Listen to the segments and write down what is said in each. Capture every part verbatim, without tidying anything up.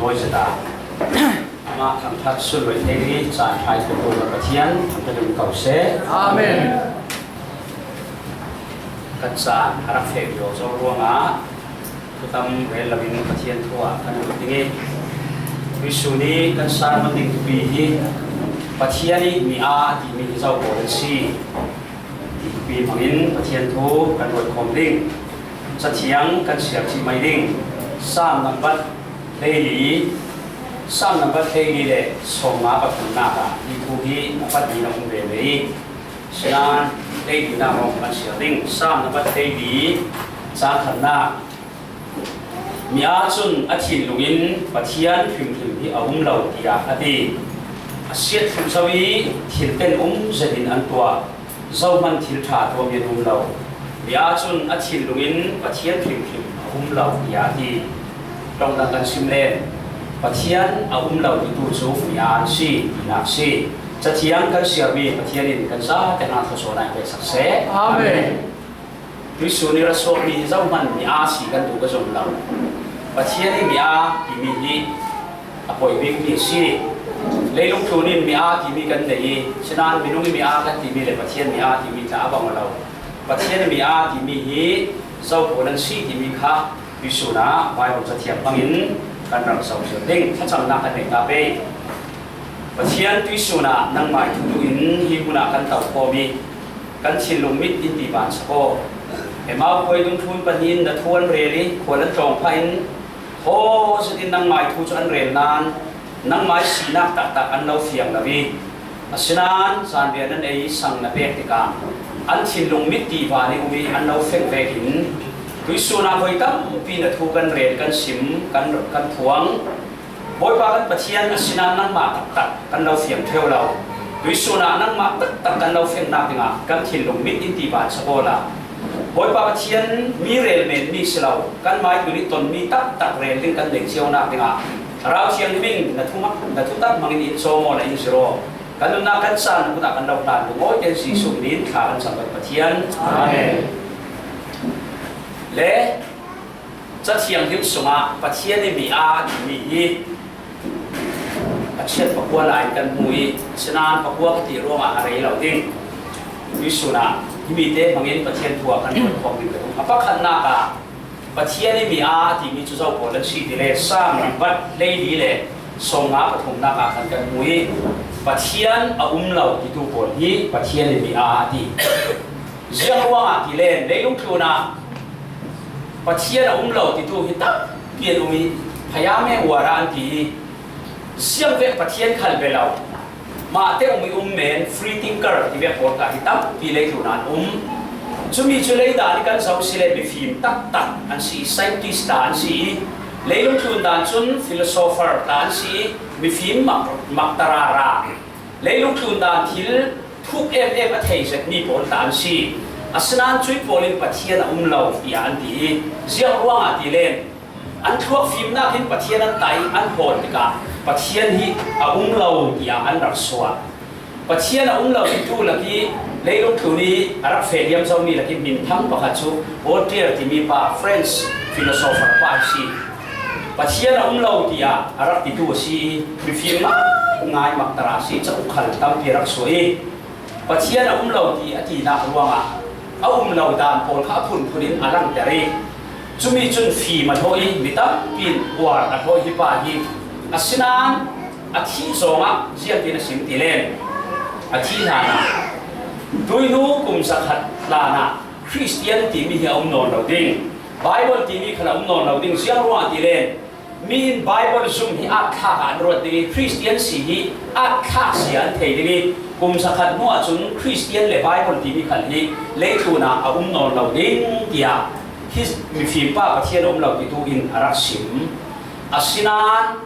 Mawi zeta amah khangthak sunluai thei ding i caan hrai khawm Pathian thangṭhat in ko seh. Amen. Kan caan a rak feh viau zo ruangah thutam rel loin Pathian thu ah kan lut ding i, tuihsun i kan sermon ding thupi hi Pathian i mi aa a timi hi zo pawl an si ti thupi hmangin Pathian thu kan ruat khawm ding. Cathiang kan siar cih mai ding. Sam nambat hleili, Sam nambat hleili le sawmnga pathumnak ah hi thu hi a pat ding a um veve i, sinain hleilinak lawng kan siar ding. Sam nambat hleili, cang khatnak. Mi aa cun a thinlung in Pathian hrimhrim hi a um lo, tiah a ti. A siat thluh zo i thil tenum zetin an tuah. Zohman thil ṭha tuahmi an um lo. Mi aa cun a thinlung in Pathian hrimhrim a um lo, tiah a ti. Ṭongdang kan sim len. Pathian a um lo titu cu mi aa an si, tinak si. Cathiang kan siarmi Pathian in kan zate hna thluachuah in peksak seh. Amen. Tuihsun i ra suakmi hi zohman mi aa si kan duh ka zong lo. Pathian i mi aa timi hi a poi bikmi a si. Leilung tlun in mi aa timi kan nei i, sinain minung i mi aa kan timi le Pathian mi aa timi tla a bang lo. Pathian i mi aa timi hi zo pawl an si timi kha tuihsun ah Baibal cathiang hmangin kan rak zoh zir ding. Thlacamnak kan nei ta pei. Pathian, tuihsun ah nangmah i thu duh in hi hmun ah kan to khawm i, kan thinlung mit in ti ban sak aw. Emau khuai dungthlun pahnih in na thu an rel i, khual an tlawng phah in, haw zet in nangmah i thu cu an rel nain, nangmah i sinak taktak an lo fiang lo i, asinain zanriah nan ei i sang na pek tikah an thinlung mit ti van i um i an lo feng vekin, tuihsun ah voi tampi na thu kan rel, kan sim, kan, kan phuang. Bawipa kan Pathian, asinain nangmah taktak kan lo fiang ṭheu lo. Tuihsun ah nangmah taktak kan lo fiangnak dingah kan thinlung mit in ti ban sak awla, Bawipa Pathian, mi rel men mi si lo, kanmah i tuni tonmi taktak rel ding kan nei cionak dingah Thlarau Thianghlim in na thutak hmangin in cawm awla in zir aw. Kan nunnak kan caan na kut ah kan lo hlan, lungawi tein Jesuh min in thla kan cam kan Pathian. Amen. Le Cathianghlim sungah Pathian i mi aa a timi hi a chiat pakua lai in kan hmu i, sinain pakua ka ti ruangah a rei lo ding. Tuihsun ah himi te hmangin Pathian thu ah kan ruat khawm ding ka duh. A pakhatnak ah Pathian i mi aa a timi cu zo pawl an si ti le Sam nambat hleili le sawmnga pathumnak ah khan kan hmu i, Pathian a um lo titu pawl hi Pathian i mi aa a ti. Ziang ruangah ti len, leilung tlun ah Pathian a um lo titu hi tampi an um i, phaya meng uara an ti i, ziangvek Pathian khal ve lo, mahte um i um men, free thinker ti vek pawl kha hi tampi leitlun ah an um. Cumi cu leidan i kan zoh si le mifim taktak an si i, scientist ta an si i, leilung tlun dan cun philosopher ta an si i, mifim mak, mak ta rara. Leilung tlun dan thil thuk em em a thei zetmi pawl ta an si. Asinain cui pawl in Pathian a um lo, tiah an ti i, ziang ruangah ti len, an thluak fimnak in Pathian an tai, an hawl tikah Pathian hi a um lo, tiah an rak suah. Pathian a um lo titu lak i leilung tlun i a rak feh liam zomi lak i minthang pakhat cu Voltaire timi pa, French philosopher pa a si. Pathian a um lo tiah a rak titu a si i, mifim ngaingai mak ta ra a si cauk khal tampi a rak suah i, Pathian a um lo ti a tinak ruangah a um lo dan pawl kha a phunphun in a langhter i, cumi cun fim a hlawh i, mi tampi in uar a hlawh hi pa hi. Asinain a thih zongah ziangtin a sim ti len, a thih hlanah, tuihnu kum zakhat hlanah Khristian timi hi a um nawn lo ding, Baibal timi khal a um nawn lo ding. Ziang ruangah ti len, mi in Baibal zum hi aatthlak ah an ruat ding i, Khristian si hi aatthlak si ah an thei ding i, kum zakhat hnu ahcun Khristian le Baibal timi khal hi leitlun ah a um nawn lo ding, tiah hi mifim pa Pathian a um lo titu in a rak sim. Asinain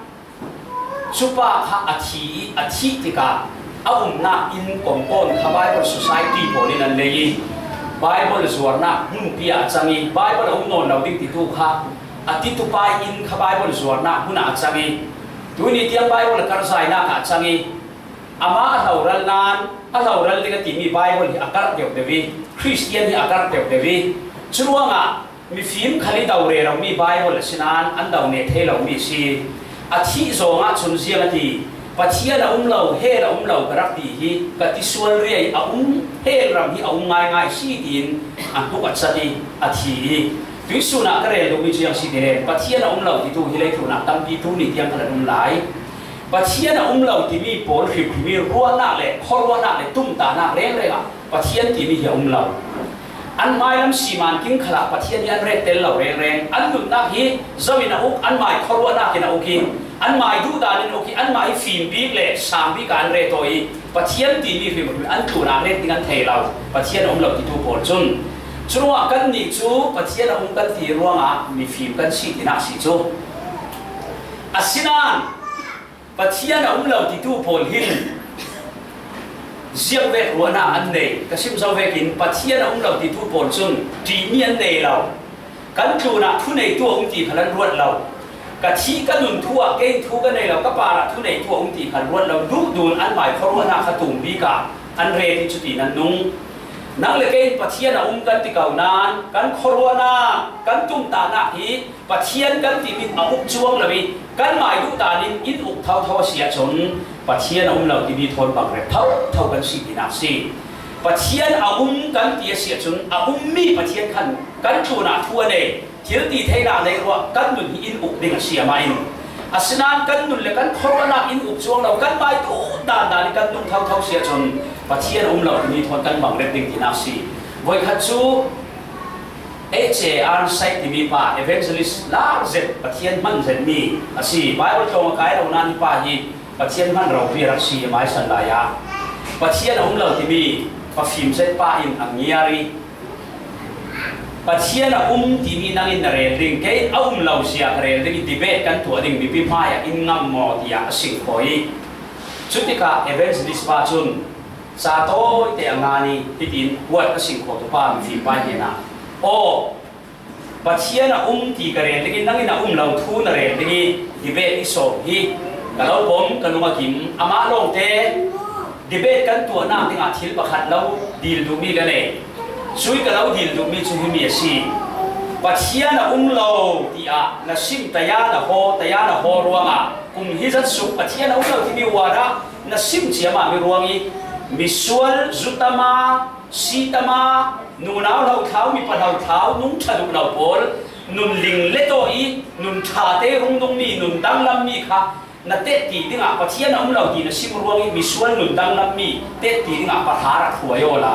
cupa kha a thi i, a thih tikah a umnak inn komkawn kha Bible Society pawl in an lei i, Bible zuarnak hmunpi ah a cang i, Bible a um nawn lo ding titu kha a titupa inn kha Bible zuarnak hmun ah a cang i, tuni tiang Bible a karhzainak ah a cang i, amah a hloral nain a hloral ding a timi Bible hi a karh deuhdeuh i, Khristian hi a karh deuhdeuh i, curuangah mifim khal i do rero mi Bible a si nain an do ne thei lomi a si. A thih zawng ah cun ziang a ti, Pathian a um lo, hell a um lo ka rak ti hi, ka tisual riai a um, hell ram hi a um ngaingai si, tiin a hnuk a cat i a thi i, tuihsun ah ka rel duhmi cu ziang si ti le, Pathian a um lo titu hi leitlun ah tampi tu ni tiang khan an um lai. Pathian a um lo timi pawl hrimhrim i ruahnak le khuaruahnak le tumtahnak rengreng ah Pathian timi hi a um lo. An hmailam siman king khalah Pathian hi an ret tel lo rengreng. An nunnak hi zo in a uk, an hmai khuaruahnak in a uk i, an hmai duhdan in a uk i, an hmai fim bik le sang bik ah an ret aw i, Pathian timi hrimhrim an tlunah ret ding an thei lo. Pathian a um lo titu pawl cun. Curuangah kannih cu Pathian a um kan ti ruangah mifim kan si tinak si cu. Asinain Pathian a um lo titu pawl hin ziangvek ruahnak an nei. Ka sim zo vekin Pathian a um lo titu pawl cun ṭihmi an nei lo. Kan tlunah thuneitu a um ti khal an ruat lo. Ka thih ka nun thu ah kei thu ka nei lo, ka parah thuneitu a um ti khal ruat lo. Duhdun an hmai khuaruahnak kha tum bik ah an ret i cutin an nung. Nang le kei in Pathian a um kan ti ko nain kan khuaruahnak, kan tumtahnak hi Pathian kan timi a uk cuang lo i, kan hmai duhdan in in uk thotho a si ahcun, Pathian a um lo timi thawn bangrep thotho kan si tinak si. Pathian a um kan ti a si ahcun, a ummi Pathian khan kan tlunah thu a nei, thil ti theinak nei ruah kan nun hi in uk ding a si amah in. Asinain kan nun le kan khuaruahnak in uk cuang lo, kan hmai duhdan dan in kan nung thotho si ahcun, Pathian a um lo timi thawn kan bangrep ding tinak si. Voikhat cu H A R Site timi pa evangelist lar zet, Pathian hman zetmi a si. Bible tlawng a kai lo nain hi pa hi Pathian hman ropi a rak si a hmaisan lai ah. Pathian a um lo timi pa fim zet pa in a ngiar i, Pathian a um timi nang in na rel ding, kei in a um lo zia ka rel ding i debate kan tuah ding mipi hmai ah in ngam maw tiah a sing kho i, cutikah evangelist pa cun ca tawite a ngan i hitin kuat a sing khawhtu pa mifim pa hnenah, aw, Pathian a um ti ka rel ding i, nang in a um lo thu na rel ding i debate i sawm hi ka lo pom, ka lung a kim. Amah lawngte debate kan tuahnak dingah thil pakhat lo dil duhmi ka nei. Cui ka lo dil duhmi cu himi a si. Pathian a um lo tiah na sim taya na haw, taya na haw ruangah kum hi zat sung Pathian a um lo timi uar ah na sim ciamah mi ruang i, misual, zutama, sitama, nunau hlothlau, mipa hlothlau, nung ṭha duh lo pawl, nun ling let aw i, nun ṭhate rung dungmi, nun danglammi kha na tetti dingah Pathian a um lo ti na sim ruang i, misual nun danglammi tetti dingah pa hla rak hruai awla.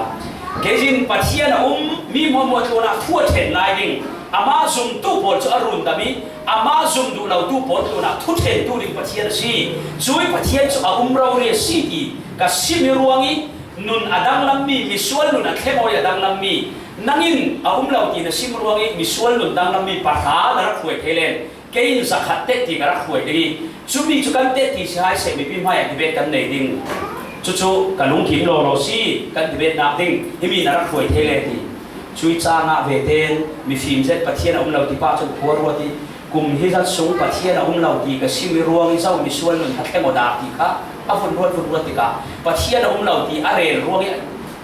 Keizin Pathian a um mi hmuahhmuah tlunah thu a ṭhen lai ding, amah zumtu pawl cu a rundam i, amah zum duh lotu pawl tlunah thu ṭhentu ding Pathian a si. Cui Pathian cu a um rori a si ti ka sim i ruang i, nun a danglammi, misual nun a thleng aw i a danglammi, nang in a um lo ti na sim ruang i, misual nun danglammi pa hla na rak hruai thei len, kei in zakhat tetti ka rak hruai ding i, cumi cu kan tetti si hai seh, mipi hmai ah debate kan nei ding. Cucu ka lungkim lawlaw si, kan debate nak ding, himi na rak hruai thei len ti. Cui cangah vete in mifim zet Pathian a um lo ti pa cun khua ruat i, kum hi zat sung Pathian a um lo ti ka sim i ruang i, zo misual nun a thleng aw dah ti kha a vun ruat, vun ruat tikah Pathian a um lo ti a rel ruang i,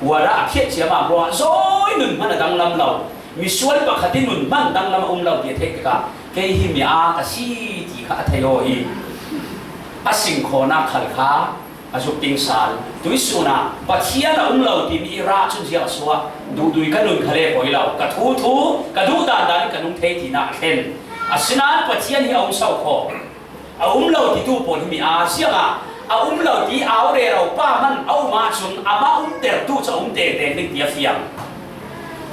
uar ah a phiat ciamam ruangah zawi nun hman a danglam lo. Misual pakhat in nun hman danglam a um lo ti a theih tikah, kei hi mi a ka si ti kha a thei aw i, a sing khawhnak khal kha a zuk ting sal. Tuihsun ah Pathian a um lo timi i rah cun ziah a suah? Duhdui ka nun kha le poi lo, ka thu thu, ka duh dandan in ka nung thei tinak a thlen. Asinain Pathian hi a um so kho. A um lo titu pawl hi mi a ziangah a um lo ti au rero pa hman a um ahcun amah umtertu cu a um tengteng ding ti a fiang.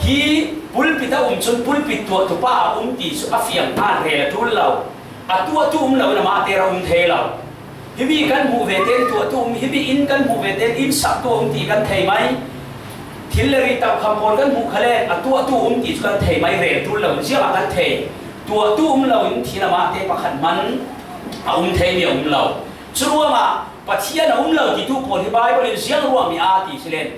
Hi pulpit a um cun pulpit tuahtu pa a um ti cu a fiang hna rel a ṭul lo. A tuahtu um lo in amah ter a um thei lo. Himi kan hmuh ve tein tuahtu um, himi inn kan hmuh ve tein inn saktu a um ti kan thei mai. Thil le ri tokham pawl kan hmuh khalen a tuahtu um ti cu kan thei mai, rel ṭul lo in ziangah kan thei. Tuahtu um lo in thil amah te pakhat hman a um theimi a um lo. Curuangah Pathian a um lo titu pawl hi Baibal in ziang ruangmi aa ti si len,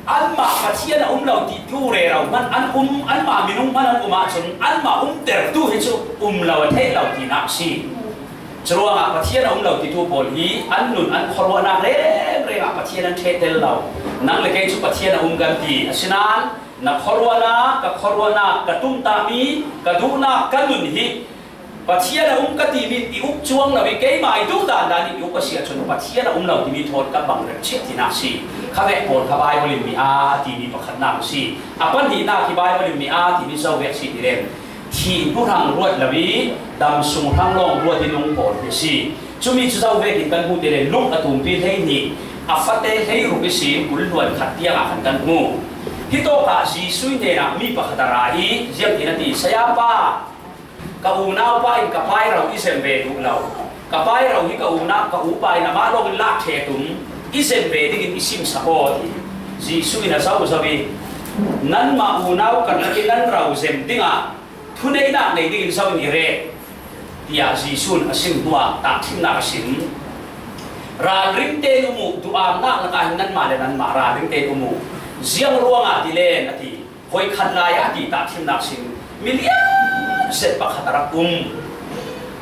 anmah Pathian a um lo titu rero hman an um, anmah minung hman an um ahcun anmah umtertu hi cu um lo a theih lo tinak a si. Curuangah Pathian a um lo titu pawl hi an nun an khuaruahnak rengreng ah Pathian an ṭheh tel lo. Nang le kei cu Pathian a um kan ti, asinain na khuaruahnak, ka khuaruahnak, ka tumtahmi, ka duhnak, ka nun hi Pathian a um ka timi i uk cuang lo i keimah i duh dandan i uk a si ahcun Pathian a um lo timi thawn ka bang rep chiah tinak si. Khavek pawl kha Bible in mi aa timi pakhatnak a si. A pahnihnak hi Bible in mi aa timi zo vek si ti len, thih hnu hrang ruat lo i dam sung hrang lawng ruat i nung pawl hi a si. Cumi cu zo vekin kan hmuh ti len, Luke a tumpi hleihnih, a fate hleiruk ihsin kul hluan khat tiangah khan kan hmu. Hitawkah Jesuh i hnenah mi pakhat a ra i ziangtin a ti, Sayapa, ka unaupa in ka pai ro i zem ve duh lo. Ka pai ro hi ka unau, ka upa in amah lawngin lak ṭheh a tum, i zem ve dingin i simsak aw, a ti. Jesuh in a zozo i, nanmah unau karlak i nan ro zem dingah thuneihnak nei dingin zo in i reh, tiah Jesuh in a sim hnuah tahṭhimnak a sim. Ralring tein um uh, duhamnak lakah hin nanmah le nanmah ralring tein um uh. Ziang ruangah ti len, a ti. Voikhat lai ah ti tahṭhimnak sin milian set pakhat a rak um.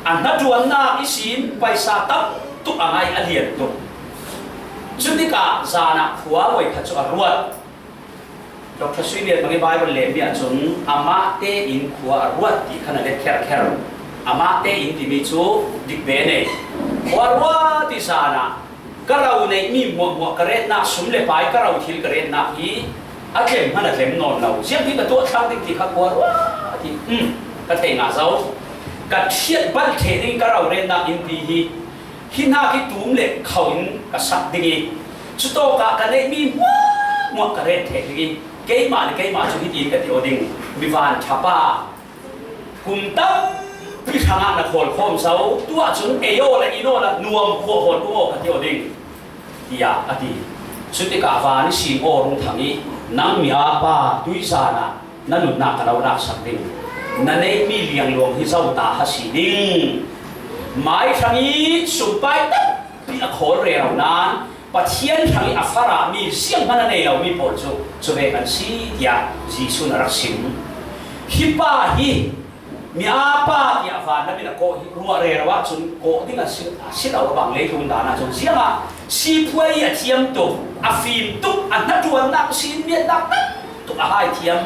A hnaṭuannak ihsin paisa tam tuk a ngai a lian tuk. Cutikah zan ah khua voikhat cu a ruat. Doctor Sui Lian Mang i Bible lehmi ahcun amah tein khua a ruat ti khan a let kherkher. Amah tein timi cu dik ve nei. Khua ruat i zan ah ka ro neihmi hmuahhmuah ka retnak, sum le pai, ka ro thil ka retnak hi a tlem hmanh a tlem nawn lo. Ziangtin ka tuah thlang ding ti kha khua ruat i, um, ka thei ngah zo. Ka ṭhiat balh ṭheh ding ka ro retnak innpi hi, hi hnak hi tum le kho in ka sak ding i, cutawkah ka neihmi hmuahhmuah ka ret ṭheh ding i, keimah le keimah cu hitin ka ti aw ding, mi vanṭha pa, kum tampi hrangah na khawl khawm zo, tuah cun ei aw le in aw le nuam khua hawl tung aw ka ti aw ding, tiah a ti. Cutikah van ihsin aw rung thang i, nang mi aa pa, tuizan ah na nunnak ka lo laksak ding. Na neihmi liangluang hi zo ta a si ding. Mai hrang i sumpai tampi a khawl rero nain Pathian hrang i a farahmi zianghman a nei lomi pawl cu cu ve kan si, tiah Jesuh in a rak sim. Hi pa hi mi aa pa tiah vanram in a kawh hi ruah rero ahcun kawh ding a si, a si lo a bang, leitlun dan ahcun ziangah siphuai a thiam tuk, a fim tuk, a hnaṭuannak, sin miatnak tam tuk a hai thiam.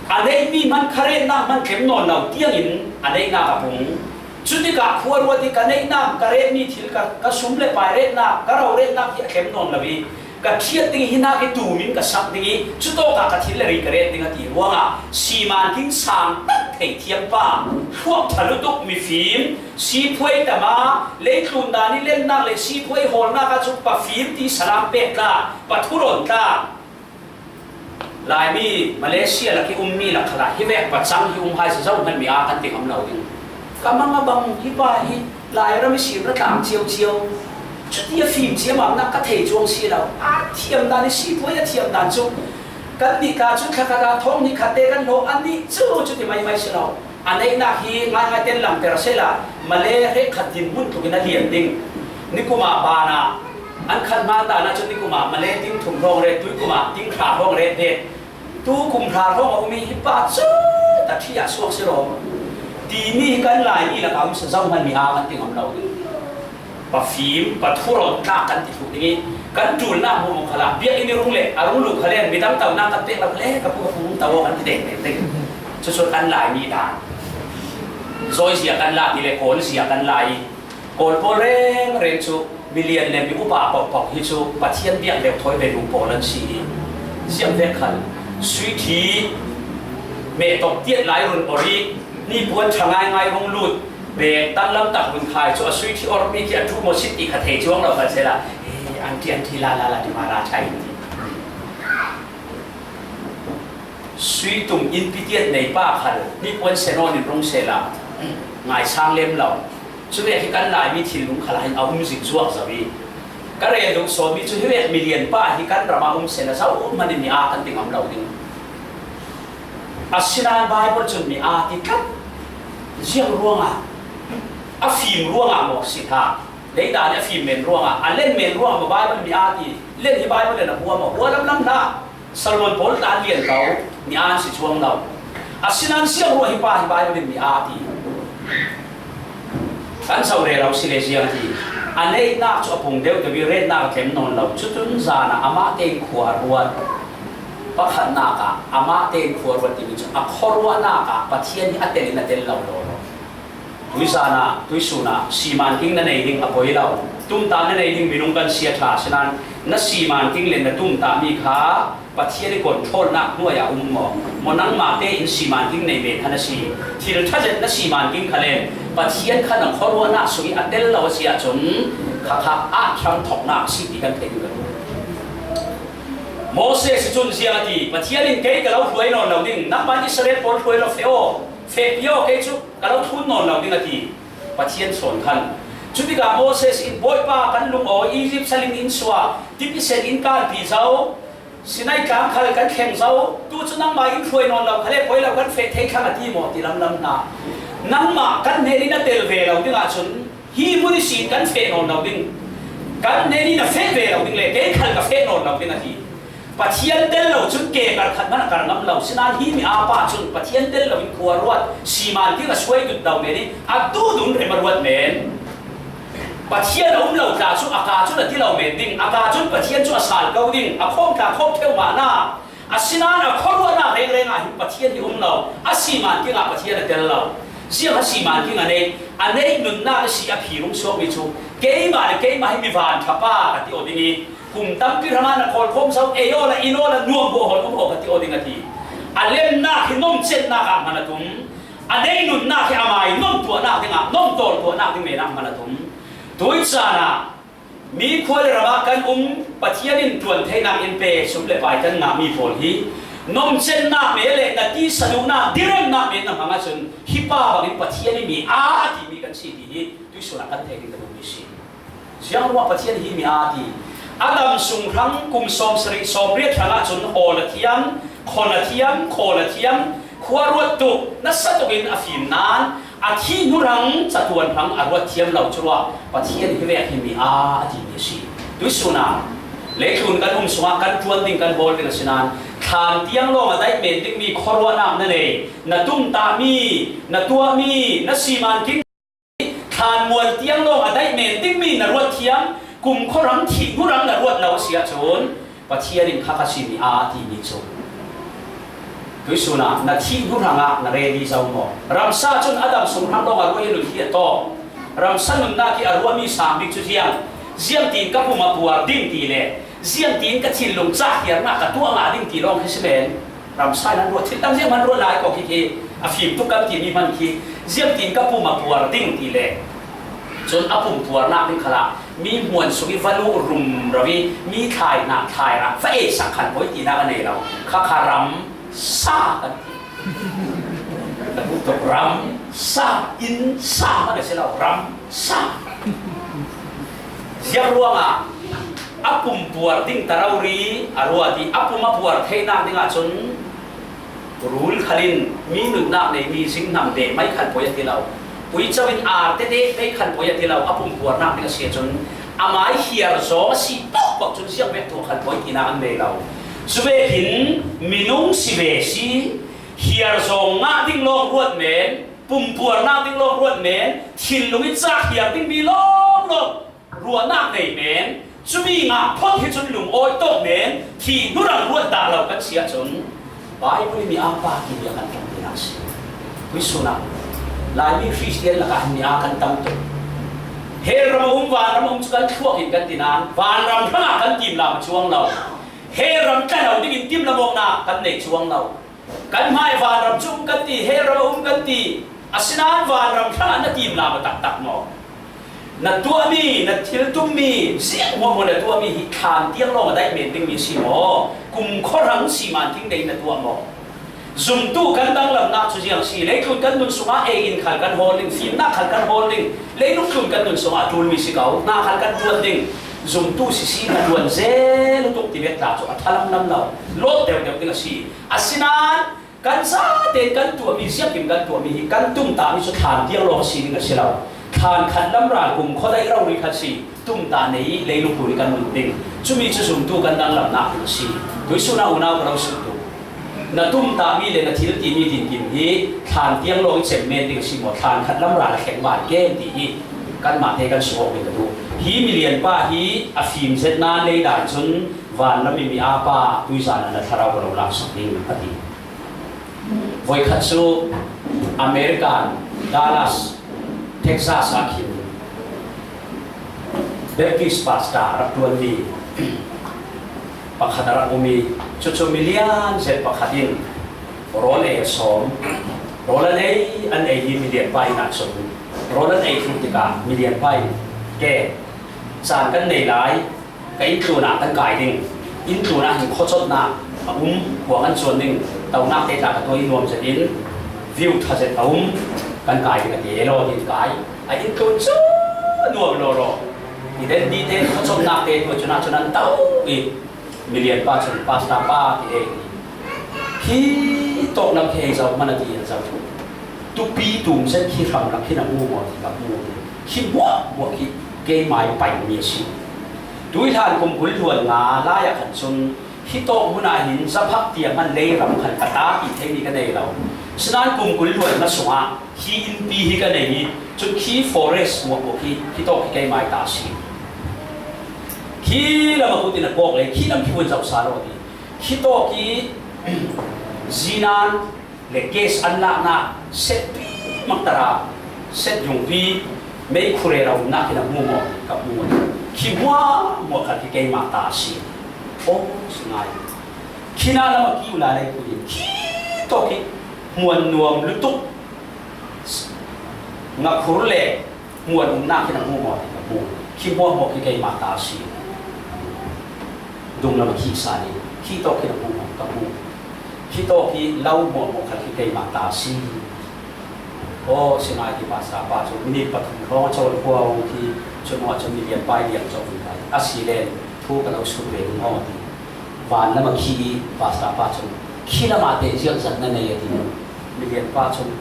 A neihmi hman kha retnak hman tlem nawn lo tiangin a neihnak a pung. Cutikah khua ruat i ka neihnak, ka retmi thil, ka, ka sum le pai retnak, ka ro retnak hi a tlem nawn lo i ka ṭhiat ding i hi hnak i tum in ka sak ding i cutawkah ka thil le ri ka ret ding a ti ruangah siman ding sang tak thei thiam pa, hluak ṭha lutuk mifim, siphuai tama, leitlun dan i lennak le siphuai hawlnak ahcun pa fim ti salam pek tla, pa thuron tla. Laimi Malaysia lak i ummi lak khalah hi vek pacang hi um hai si zo hmanh mi aa kan ti ngam lo ding. Ka mang a bang hi pa hi Lairam i sin ra tlang cio cio. Cuti a fim ciamamnak ka thei cuang si lo. A thiam dan i siphuai a thiam dan cu kan nih ka cu thlakhat ah thawng hnih khat te kan hlawh, an nih cu cuti maimai si lo. A neihnak hi ngaingai ten langter sehla, Malay hrekkhat dinhmun tlukin a lian ding. Nikum ah ban ah an khan hmaan dan ahcun nikum ah Malay ting thum hrawng ret, tuikum ah ting hra hrawng ret vet. Tu kum hra hrawng a um i hi pa cu ta ṭhi ah suak si law. Timi hi kan Laimi lakah um si zo hmanh mi aa kan ti ngam lo. Pa fim, pa thuron tlak kan ti thluh ding i, kan ṭulnak hmuahhmuah khalah biakinn i rung le a rung lu kha len midang tonak kan pek lo kha le ka pu ka pu to kan ti deng deng ding. Cucu kan Laimi dan. Zawizia kan la ti le Kawlzia kan la i, Kawl pawl rengreng cu milian le mi upa pohpoh hi cu Pathian biak deuh thawi ve lu pawl an si i, ziangvek khal sui ṭhi meh tawk tiat lai run or i, nipuan ṭha ngaingai rung lut, bek danglam tak hun khai cu a sui ṭhi ormi khi a ṭhu maw sit ti kha thei cuang lo kan si la. He, an ṭi, an ṭhi la la la ti ma ra ṭha in ti. Sui tum in pitiat nei pa khal nipuan senawn in rung sehla ngaisang lem lo. Cuvek hi kan Laimi thinlung khal ah hin a um zikzuak zo i, ka rel duh sawmi cu hi vek milian pa hi kan ram ah um sehla zo hmanh in mi aa kan ti ngam lo ding. Asinain Baibal cun mi aa ti tlat. Ziang ruangah? A fim ruangah maw si hna? Leidan i a fim men ruangah, a len men ruangah maw Baibal mi aa ti? Len hi Baibal len a hua maw? Hua lamlam hna. Salmon pawl tla an lian ko, mi aa an si cuang lo. Asinain ziang ruah hi pa hi Baibal in mi aa ti? Kan zoh rero si le ziang a ti? A neihnak cu a pung deuh deuh i retnak a tlem nawn lo. Cucun zan ah amah tein khua a ruat. Pakhatnak ah amah tein khua a ruat timi cu a khuaruahnak ah Pathian hi a tel in a tel lo law. Tuizanah, tuisunah siman king na nei ding a poi lo. Tumtah na nei ding minung kan sia ṭha sinan, na siman king le na tumtah mi kha Pathian i control-nak hnuaiah um maw? Maw nangmahte in siman king nei men kha na si. Thil ṭha zet na siman king kha len Pathian kha na khuaruahnak sung i a tel lo a si ahcun, kha kha a ṭhang thoknak a si ti kan theih ding ka duh. Moses cun ziang a ti, Pathian in kei ka lo hruai nawn lo ding, nangmah in Israel pawl hruai lo feh aw, fehpi aw, kei cu ka lo thlun nawn lo ding a ti. Pathian sawn khan. Cutikah Moses in, Bawipa, kan lungawi, Izipt saling in suah, tipisen in kanpi zo, Sinai tlang khal kan thleng zo, tu cu nangmah in hruai nawn lo kha le poi lo kan feh thei thlang a ti maw ti lamlam hna. Nangmah kan hnen in a tel ve lo ding ahcun hi hmun ihsin kan feh nawn lo ding. Kan hnen in a feh ve lo ding le kei khal ka feh nawn lo ding a ti. Pathian tel lo cun ke kar khat hmanh a kar ngam lo. Sinan hi mi aa pa cun Pathian tel lo in khua ruat, siman king a suai dut lo men i a duhdun rem a ruat men. Pathian a um lo tla cu a ka cun a ti lo men ding, a ka cun Pathian cu a sal ko ding, a khawm tla khawm theu mah na. Asinain a khuaruahnak rengreng ah hin Pathian hi um lo, a siman king ah Pathian a tel lo. Ziang a siman king a nei, a neih nunnak ihsi a phirung suakmi cu, keimah le keimah hi mi van ṭha pa ka ti aw ding i, kum tampi hrangah na kawl khawm zo, ei awla, in awla, nuam buahhawn um aw ka ti aw ding a ti. A lemnak hi nomcetnak ah hman a tum, a neih nunnak hi amai nom tuahnak dingah, nom tawl tuahnak ding men ah hman a tum. Tui caan ah, mi khua le ram ah kan um, Pathian in ṭuan theinak in pe, sum le pai kan ngahmi pawl hi nomcetnak me le na tisa duhnak, diremnak me na hmang ahcun, hi pa bangin Pathian i mi aa a timi kan si ti hi tuisun ah kan theih ding ka duhmi si. Ziang ruah Pathian hi mi aa ti. Adam sung hrang kum sawm sarih sawm riat hrang ahcun hawl a thiam, khon a thiam, khawl a thiam, khua ruat tuk, nasa tukin a fim nain, a thih hnu hrang, catuan hrang a ruat thiam lo cu ruah Pathian hi vek hi mi aa a timi a si. Tuisun ah leitlun kan um sungah kan ṭuan ding, kan hawl ding a si nain, thlan tiang lawng a daih men dingmi khuaruahnak na nei, na tumtahmi, na tuahmi, na siman king, thlan mual tiang lawng a daih men dingmi na ruat thiam, kum khuahrang thih hnu hrang na ruat lo a si ahcun, Pathian in kha kha si mi aa a timi cu. Tuisun ah na thih hnu hrangah na ready zo maw? Ramsa cun Adam sung hrang lawng a ruah i nun khi a tawk. Ramsa nunnak i a ruahmi sang bik cu ziang, ziangtin ka pum a puar ding ti le ziangtin ka thinlung cahhiarnak ka tuah ngah ding ti lawng khi si men. Ramsa in an ruah, thil dang ziang hman ruah lai ko khi khi a fim tuk kan timi hman khi, ziangtin ka pum a puar ding ti le cun a pum puarnak ding khalah mi hmuan sung i va luh rum ro i mi thlai hna thlai rak va ei sak khan poi tinak a nei lo. Kha kha ram sa kan ti. Ka duh tuk ram sa, inn sa hmanh a si lo, ram sa. Ziang ruangah a pum puar ding ta rori a ruat i a pum a puar theinak ding ahcun rul khal in mi nunnak neimi zinghnam deh mai khan poi a ti lo. Uico in ar tete pei khan poi a ti lo, a pum puarnak ding a si ahcun amai hiar zawng a si paohpaoh cun ziang bek tuah khan poi tinak an nei lo. Cu vekin minung si ve si, hiar zawng ngah ding lawng ruat men, pum puarnak ding lawng ruat men, thinlung i cah hiar dingmi lawnglawng ruahnak nei men, cumi ngah phot hi cun lungawi tawk men, thih hnu hrang ruat dah lo kan si ahcun Baibal i mi aa pa timi a kan tam tinak si. Tuisun ah Laimi Khristian lakah hin mi aa kan tam tuk. Hell ram a um, vanram a um cu kan thluak in kan ti nain vanram hrangah kan timlam a cuang lo. Hell ram tla lo dingin timlam awknak kan nei cuang lo. Kan hmai vanram cu um kan ti, hell ram a um kan ti. Asinain vanram hrangah na timlam a taktak maw? Na tuahmi, na thil tummi, ziang hmuahhmuah na tuahmi hi thlan tiang lawng a daih men dingmi si maw? Kum khuahrang siman king dei na tuah maw? Zumtu kan danglamnak cu ziang si, leitlun kan nun sungah ei in khal kan hawl ding, fimnak khal kan hawl ding, leilung tlun kan nun sungah a ṭulmi si ko, hna khal kan ṭuan ding. Zumtu sisi na ṭuan zel tuk ti bek tla cu a ṭha lamlam lo, lawt deuhdeuh ding a si. Asinain kan zaten kan tuahmi, ziangkim kan tuahmi hi kan tumtahmi cu thlan tiang lawng a si ding a si lo. Thlan khat lam ral kum khuadaih rori khat si, tumtah nei i leilung tlun i kan lut ding. Cumi cu zumtu kan danglamnak ding a si. Tuisun ah unau ka lo sut tu. Na tumtahmi le na thil timi tinkim hi thlan tiang lawng i cem men ding a si maw? Thlan khat lam ral a thleng ban kem ti hi kanmah te kan suak ding ka duh. Hi milian pa hi a fim zet nain lei dan cun vanram i mi aa pa tuizan ah na thlarau ka lo laksak ding a ti. Voikhat cu American Dallas Texas ah khin Baptist pastor rak ṭuanmi pakhat a rak um i, cucu milian zet pakhat in rawl ei a sawm. Rawl an ei, an ei hi milian pa in ahcun rawl an ei thluh tikah milian pa in, ke, caan kan nei lai, ka inn tlun ah kan kai ding. Inn tlun ah hin khuacawtnak a um, khua kan cuan ding, tonak te tla ka tuah i nuam zet in, view ṭha zet a um, kan kai ding a ti. Elaw tin kai. A inn tlun cu nuam lawlaw. Identity te, khuacawtnak te tuah cun ahcun an to i, milian pa cun, pastor pa ti e. Hi tawk lam khi ei zoh hmanh a ti, an zoh. Tupi tum zet khi hram lam khi na hmu maw ti ka hmu. Khi hmuahhmuah khi keimah i paimi a si. Tuihlan kum kul hluan nga lai ah khan cun, hi tawk hmun ah hin zaphak tiang hman lei ram khan ka ta ti theimi ka nei lo. Sinain kum kul hluan nga sungah hi innpi hi ka nei hi, cun khi forest hmuahhmuah khi, khi tawk khi keimah i ta a si. Khi lam a kut in a kawk le, khi lam khi vun zoh sa law ti. Khi tawk i zinan le gas an laknak set pi maktar a, set yungpi, meikhu rero nak in a hmu maw, ka hmu. Khi hmuahhmuah kha khi keimah ta a si. Aw, si ngai. Khi na lam a ki ula lei kut in khi tawk i hmuan nuam lutuk, ngakhur le hmuan umnak khi na hmu maw ti ka hmu. Khi hmuahhmuah khi keimah ta a si. Dunglam a khi sa ni, khi tawk khi na hmu maw ka hmu. Khi tawk khi lo hmuahhmuah kha khi keimah ta a si. Aw, si ngai khi pastor pa cu minit pathum hrawng a cawl khua uh khi, cun hmuah cun milian pa i liang caw uh lai. A si len thu ka lo sut ve ding aw ti. Van lam a khi i pastor pa cun, khi lam ah teh ziangzat na nei a ti. Milian pa cun,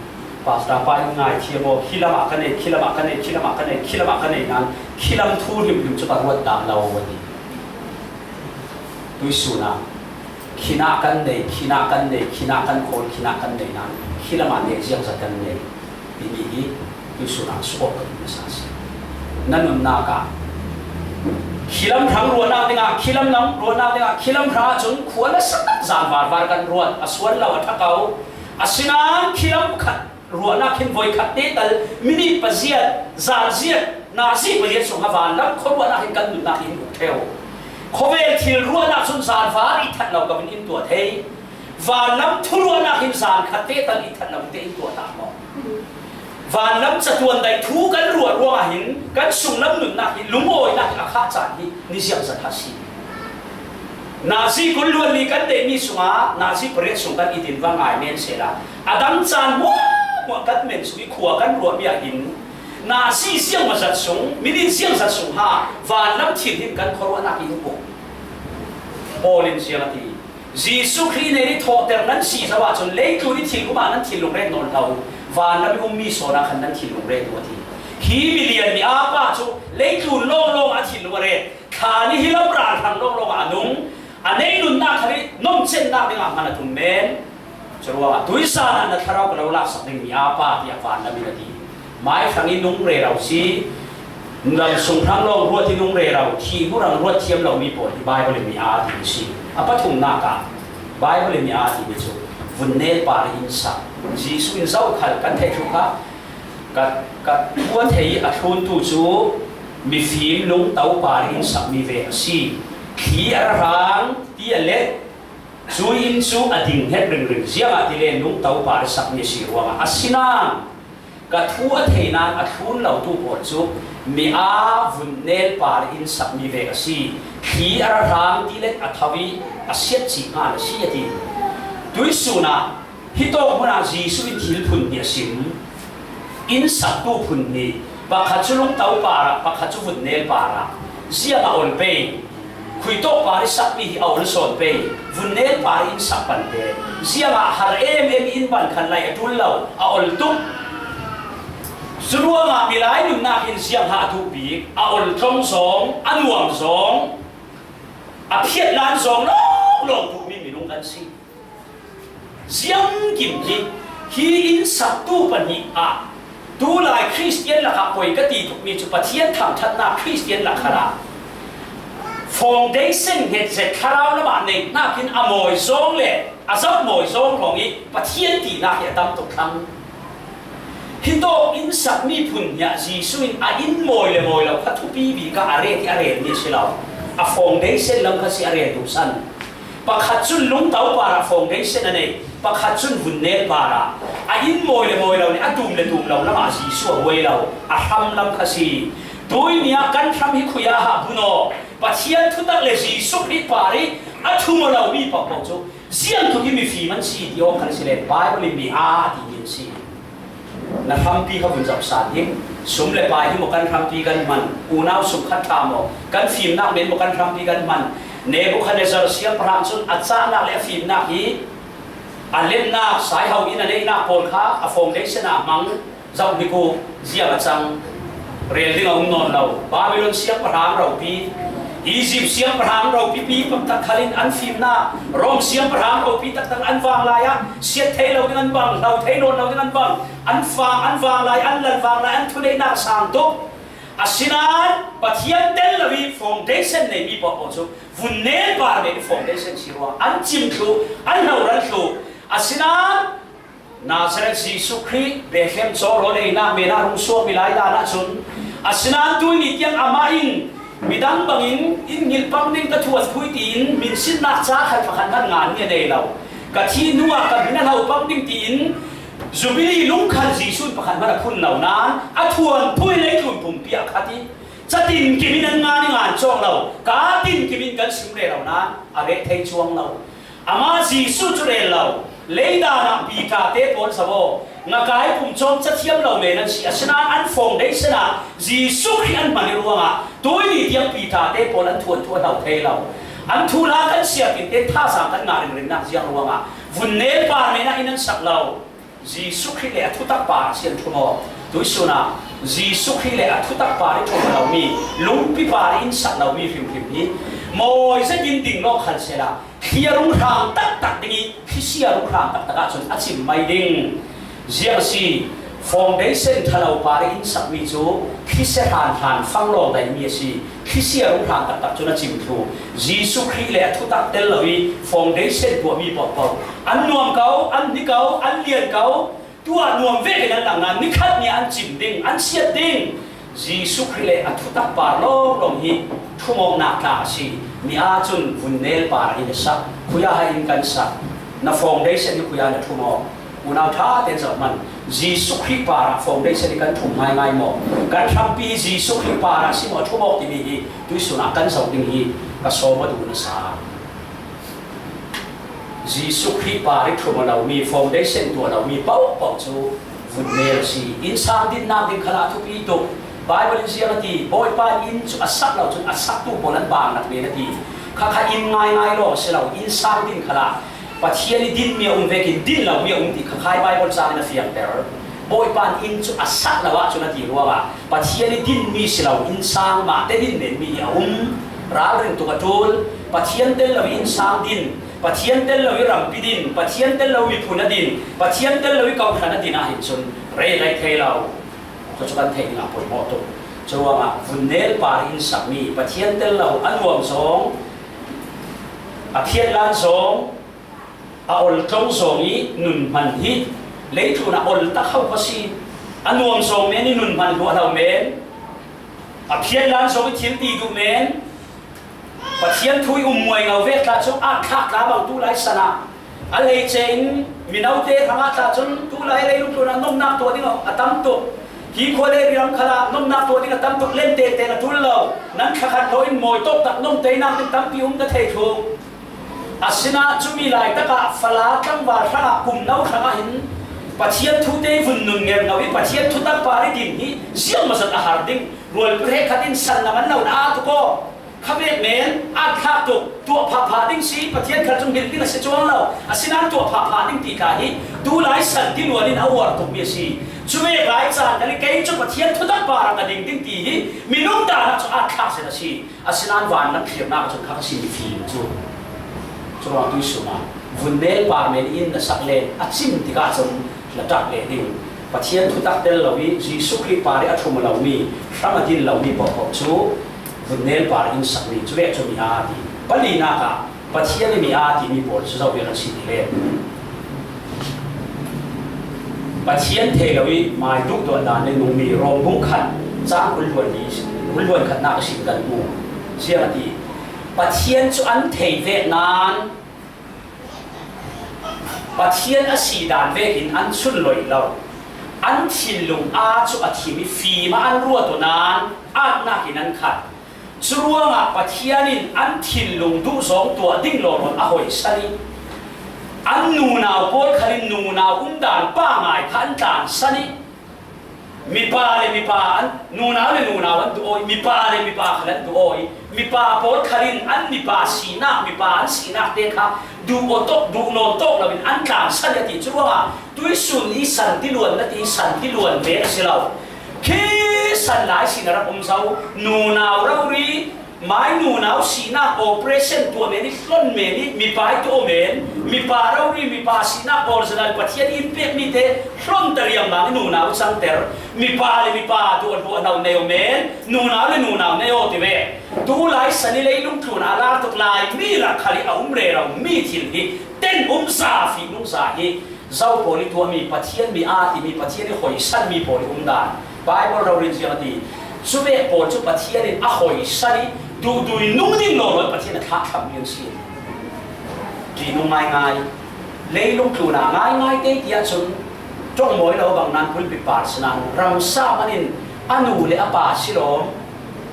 pastor pa in ngaithiam aw, khi lam ah ka nei, khi lam ah ka nei, khi lam ah ka nei, khi lam ah ka nei nan, khi lam thu hrimhrim cu ka ruat dah lo a ti. Tuihsun ah, khi na kan nei, khi na kan nei, khi na kan khawl, khi na kan nei nan, khi lam ah teh ziangzat kan nei. Timi hi tuihsun ah sukawk ka duh nasa a si. Na nunnak ah khi lam hrang ruahnak dingah, khi lam lam ruahnak dingah, khi lam hrang ahcun khua nasa tak zan varvar kan ruat, a sual lo, a ṭha ko. Asinain khi lam khat ruahnak hin voi khat te tal, minit paziat, zan ziat, nazi paziat sung a van lam khuaruahnak hin kan nunnak in uk ṭheu. Khawvel thil ruahnak cun zan var i that lo ka vun in tuah thei. Van lam thuruahnak hin zan khat te tal i that lo te in tuah ta maw? Van lam catuan daih thu kan ruah ruangah hin kan sunglam nunnak hi, lungawinak hi a khah caan hi ni ziangzat a si. Nazi kul hluan li kan neihmi sungah nazi pariat sung kan i din va ngai men sehla, a dang caan hmuahhmuah kan men sung i khua kan ruahmi ah hin nazi ziangmazat sung, minit ziangzat sung ha, van lam thil hin kan khuaruahnak in uk. Paul in ziang a ti. Jesuh Khrih nih thawhter nan si zo ahcun leitlun i thil um ah nan thinlung ret nawn lo, van lam i ummi sawn ah khan nan thinlung ret uh a ti. Hi milian mi aa pa cu leitlun lawnglawng ah a thinlung a ret. Thla nih hi lam ralhrang lawnglawng ah a nung, a neih nunnak kha nih nomcennak dingah hman a tum men. Curuangah tuisan ah na thlarau ka lo laksak ding mi aa pa tiah van lam in a ti. Mai hrang i nung rero si, lam sung hrang lawng ruat i nung rero, thih hmu hrang ruat thiam lomi pawl hi Baibal in mi aa timi si. A pathumnak ah Baibal in mi aa timi cu vun nel par in sak. Jesuh in zohkhalh kan theih thluh kha ka, ka thu a thei a thluntu cu mifim lungto par in sakmi ve a si. Thli a ra hrang ti a let, cu inn cu a ding hnget ringring, ziangahtile lungto par i sakmi a si ruangah. Asinain ka thu a thei nain a thlun lotu pawl cu mi aa vun nel par in sakmi ve a si. Thli a ra hrang ti let a tho i a siat cih hnga a si a ti. Tuihsun ah hi tawk hmun ah Jesuh in thil phun hnih a sim. Inn saktu phun hnih, pakhat cu lungto par ah, pakhat cu vun nel par ah. Ziang a ol pei? Khuitawk par i sakmi hi a ol sawn pei, vun nel par in sak pante. Ziangah har em em in van khan lai a ṭul lo, a ol tuk. Curuangah milai nunnak in ziang ha a duh bik, a ol tlawng zong, a nuam zong, a phiatlan zong lawnglawng duhmi minung kan si. Ziangkim hi, hi inn saktu pahnih ah, tulai Khristian lakah poi ka ti tukmi cu Pathian thangṭhatnak Khristian lak khalah foundation hnget zet thlarau lamah neihnak in a mawi zong le a zoh mawi zong hrawng i Pathian tinak hi a tam tuk thlang. Hitawk in sak miphun hi ah Jesuh in a inn mawi le mawi lo kha thupi bik ah a rel hi a rel mi a si lo. A foundation lam kha si a rel duhsan. Pakhat cun lungto parah foundation a nei, pakhat cun vunnel parah. A inn mawi le mawi lo le a dum le dum lo lamah Jesuh a buai lo, a hram lam kha si. Tui ni ah kan hram hi khui a hah bun aw. Pathian thutak le Jesuh Khrih par ih a thum aw lo mi pohpoh cu ziangtluk hi mifim an si ti awk khan a si le Bible in mi a ti mi an si. Na hrampi kha vun zoh san hi. Sum le pai hi maw kan hrampi kan hman? Unau sum khat ṭha maw kan fimnak men maw kan hrampi kan hman? Nebukhadnezzar siangpahrang cun a cahnak le a fimnak hi a lemnak, saiho in a neihnak pawl kha a foundation ah hmang zoh hnik uh, ziang a cang? Rel ding a um nawn lo. Babilon siangpahrang ropi, Izipt siangpahrang ropipi taktak khal in an fimnak, Rom siangpahrang ropi taktak an vanglai ah siat thei lo ding an bang, hlo thei nawn lo ding an bang, an fang, an vanglai, an lal vanglai, an thuneihnak sang tuk. Asinain Pathian tel lo ih foundation neimi pohpoh cu vunnel par men ih foundation si ruang an cim thluh, an hloral thluh. Asinain Nazareth Jesuh Khrih Bethlehem cawrawl einak men ah rung suakmi lai dan ahcun, asinain tui ni tiang amah in midang bangin in hngilh pang ding ka thuan phui tiin minsinnak ca khat pakhat hman nganmi a nei lo. Ka thih hnuah ka hmin a hlo pang ding tiin Jubilee lungkhal Jesuh in pakhat hman a phun lo nain a thuan phui leitlun pumpi ah khat ih catin kim in an ngan ih ngan cawk lo, ka tin kim in kan sim rero nain a reh thei cuang lo. Amah Jesuh cu rel lo. Leidan ah Peter te pawl zoh aw, ngakai pumcawm cathiam lo men an si, asinain an foundation ah Jesuh Khrih an hman ih ruangah tui ni tiang Peter te pawl an thuanthu a hlo thei lo. An thuhla kan siapin te thazaang kan ngah ringringnak ziang ruangah vunnel par men ah in an sak lo. Jesuh Khrih le a thutak par a si an ṭhum aw. Tuihsun ah Jesuh Khrih le a thutak par ih ṭhum a lomi, lungpi par ih in sak lomi hrimhrim hi mawi zetin ding lawng khal sehla, thli a rung hrang taktak ding ih thlisia rung hrang taktak ahcun a cim mai ding. Ziang a si, foundation ṭhalo par ih in sakmi cu thlisia hranhran fang lawng daihmi a si. Thlisia rung hrang taktak cun a cim thluh. Jesuh Khrih le a thutak tel lo ih foundation tuahmi pohpoh an nuam ko, an hni ko, an lian ko. Tuah nuam vekin an lang nain nikhat ni ah an cim ding, an siat ding. Jesuh Khrih le a thutak par lawnglawng hi ṭhumawknak tla a si. Mi aa cun vunnel par in a sak, khuiah in kan sak. Na foundation hi khuiah na ṭhumawk? Unau ṭha tein zoh hmanh. Jesuh Khrih parah foundation hi kan ṭhum ngaingai maw? Kan hrampi Jesuh Khrih parah si maw ṭhumawk timi hi tuihsun ah kan zoh ding hi ka sawm aw duh nasa. Jesuh Khrih par ih ṭhum aw lomi, foundation tuah lomi pohpoh cu vunnel a si. Innsang dinnak ding khalah a thupi tuk. Bible in ziang a ti, Bawipa in inn cu a sak lo cun a saktu pawl an bang nak men a ti. Khakha inn ngaingai lawng a si lo, innsang din khalah Pathian ih dinmi a um vekin din lomi a um ti khakhai Bible cang in a fiangter. Bawipa in inn cu a sak lo ahcun a ti ruangah Pathian ih dinmi si lo, innsang mahte din menmi hi a um. Ralring tuk a ṭul. Pathian tel lo ih innsang din, Pathian tel lo ih rampi din, Pathian tel lo ih miphun a din, Pathian tel lo ih kawhhran a din ahhin cun rel lei thei lo. Khuacu kan theih dingah poimawh tuk. Curuangah vunnel par in sakmi, Pathian tel lo a nuam zong, a phiatlan zong, a ol tlong zong ih nun hman hi leitlun ah ol tak ho kha si. A nuam zong men ih nun hman luah lo men, a phiatlan zong ih thil ti duh men, Pathian thu ih um muai ngo vek tla cun aa thlak tla bang tu lai san ah a hleice in minote hrangah tla cun tu lai leilung tlun ah nomnak tuah ding a tam tuk. Hi khua le ri ram khalah nomnak tuah ding a tam tuk, len tete a ṭul lo. Nan thlakhat hlawh in mawi tawk tak nomteinak ding tampi um ka thei thluh. Asinain cumi laitak ah Fala tlangval hrangah kum no hrangah hin Pathian thute ih vun nun ngerno ih Pathian thutak par ih din hi ziangmawzat a har ding. Rualpi hrekkhat in san na man lo na aa tuk aw. Khavek men aa thlak tuk, tuah phahphah ding si, Pathian khal cun hngilh ding a si cuang lo. Asinain tuah phahphah ding ti kha hi tu lai san tiluan in a uar tukmi a si. Cuvek lai caan khan ih kei cu Pathian thutak parah ka ding ding ti hi minung dan ah cun aa thlak zet a si. Asinain vanlam thliarnak ah cun kha ka si mifim cu. Curuangah tuihsun ah vunnel par men in na sak len a cim tikah cun hla ṭak leh ding. Pathian thutak tel lo ih Jesuh Khrih par ih a ṭhum lomi, hram a din lomi pohpoh cu vunnel par in sakmi cu vek cu mi aa ti. Palinak ah Pathian ih mi aa timi pawl cu zo bia kan si ti len. Pathian thei lo i mai duhduah dan le nung mi Rom bung khat chang kul luan ni, kul luan khatna ka sim kan mu. Siang a ti, Pathian cu an thei vek nain Pathian a si dan vekin an chun loih lo. An thinlung aa cu a thim i fim ah an ruat uh nain aatnak in an khat. Curuangah Pathian in an thinlung duhzawng tuah ding lawlaw a hoihsan i an nunau pawl khal in nunau umdan pangai kha an tlansan i mipa le mipa an, nunau le nunau an duh aw i mipa le mipa khal an duh aw i mipa pawl khal in an mipa sinak, mipa an sinak te kha duh aw tawk, duh nawn tawk lo in an tlansan i a ti. Curuangah tuisun i san ti luan na ti, san ti luan ve a si lo. Khi san lai sin a rak um zo, nunau rori, mai nunau sinak operation tuah men i hlon men i mipa i tuah men, mipa rori, mipa sinak original Pathian in pekmi te hlon tariam bang i nunau cangter, mipa le mipa tuah hluah hlo nei aw men, nunau le nunau nei aw ti ve. Tu lai san i leilung tlun a lar tuk lai mi rak khal i a um rero mi thil hi ten um za, fih nung za hi. Zo pawl i tuahmi, Pathian mi aa timi, Pathian i hoisanmi pawl i umdan Bible rori in ziang a ti. Cuvek pawl cu Pathian in a hoisan i duhdui nung ding lawlaw Pathian a thlahthlammi an si. Ṭihnung ngaingai, leilung tlun a ngaingai te tiah cun ṭong mawi lo bang nan pulpit par si nan ramsa hman in a nu le a pa si lawm,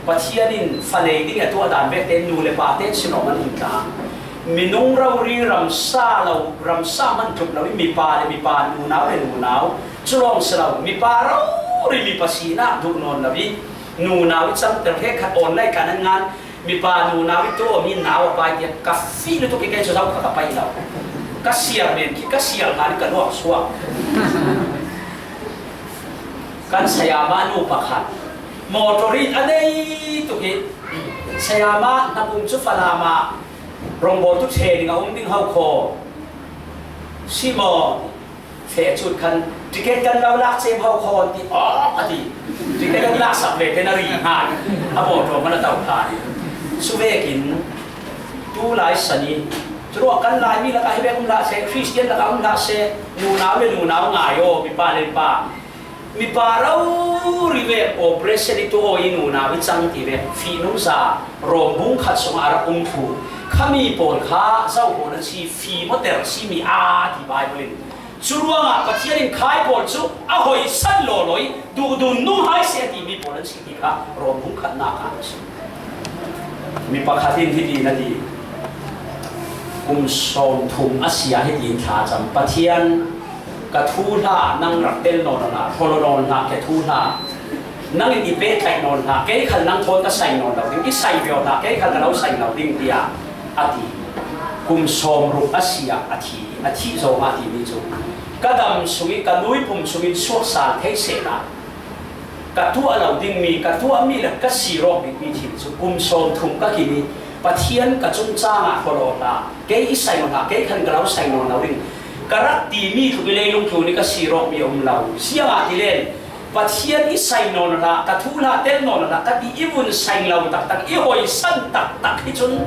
Pathian in fa nei ding a tuah dan vekte nu le pate sinawm an him tlang. Minung rori ramsa lo, ramsa hman tluk lo i mipa le mipa, nunau le nunau, cu lawng si lo, mipa rori mipa sinak duh nawn lo i nunau i cangter, hrekkhat online kan an ngan, mipa nunau i tuah mi nau a pai tiah ka fih lutuk i kei cu zo kha ka pai lo. Ka siar men khi ka siar hlan i ka luak suak. Kan sayama nu pakhat motor in a nei tuk i, sayama na kum cu Falam ah rongbawltu training a um ding ho kho si maw? Feh cut khan ticket kan lo lak cem ho kho ti aw a ti. Ticket kan lak sak ve te na ri hna a motor man a to hna. Cuvekin tu lai san i curuah kan Laimi lakah hi vek um hlah seh, Khristian lakah um hlah seh, nunau le nunau ngai aw, mipa le mipa. Mipa rori vek operation i tuah aw i nunau i cang ti vek fihnungza Rom bung khat sungah a rak um thu khami pawl kha zo pawl an si, fim awter si mi aa ti Bible in. Curuangah Pathian in khai pawl cu a hoisan lawlaw i duhdun nung hai seh a timi pawl an si ti kha Rom bung khatnak ah a si. Mi pakhat in hiti na ti, kum sawmthum a si ah hiti in thlacam, Pathian, ka thuhla nang rak tel nawn hlah, hrawlaw nawn hlah, ka thuhla nang in i pehtlaih nawn hlah, kei khal nang thawn ka sai nawn lo ding, i sai viau hlah, kei khal ka lo sai lo ding, tiah a ti. Kum sawmruk a si ah a thi, a thih zongah a timi cu, ka dam sung i ka nuipum sung in suaksal thei sehla ka tuah lo dingmi, ka tuahmi le ka sir awk bikmi thil cu kum sawmthum ka kim i Pathian ka cungcang ah hrawlaw hlah, kei i sai nawn hlah, kei khan ka lo sai nawn lo ding ka rak timi tluk i leilung tlun i ka sir awkmi a um lo. Ziangahtile Pathian i sai nawn hlah, ka thuhla tel nawn hlah ka ti i vun sai lo taktak, i hoisan taktak hi cun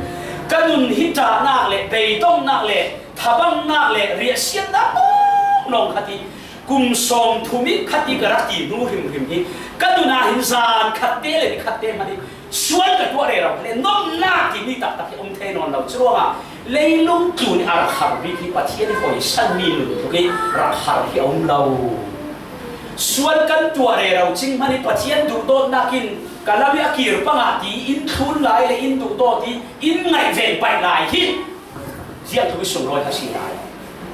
ka nun hi ṭahnak le beidongnak le thabangnak le riahsiatnak lawng lawng khat i kum sawmthum i khat i ka rak ti hnu hrimhrim hi ka nun ah hin zan khat te le ni khat te hmanh i sual ka tuah rero le nomnak timi taktak hi a um thei nawn lo. Curuangah leilung tlun i a rak har bik hi Pathian i hoisanmi nun tluk i rak har hi a um lo. Sual kan tuah rero cing hmanh i Pathian duhdawtnak in ka lam i a kir pangah ti in thlun lai le in duhdawt i in ngaih ven paih lai hi ziangtluk i sunglawi a si lai.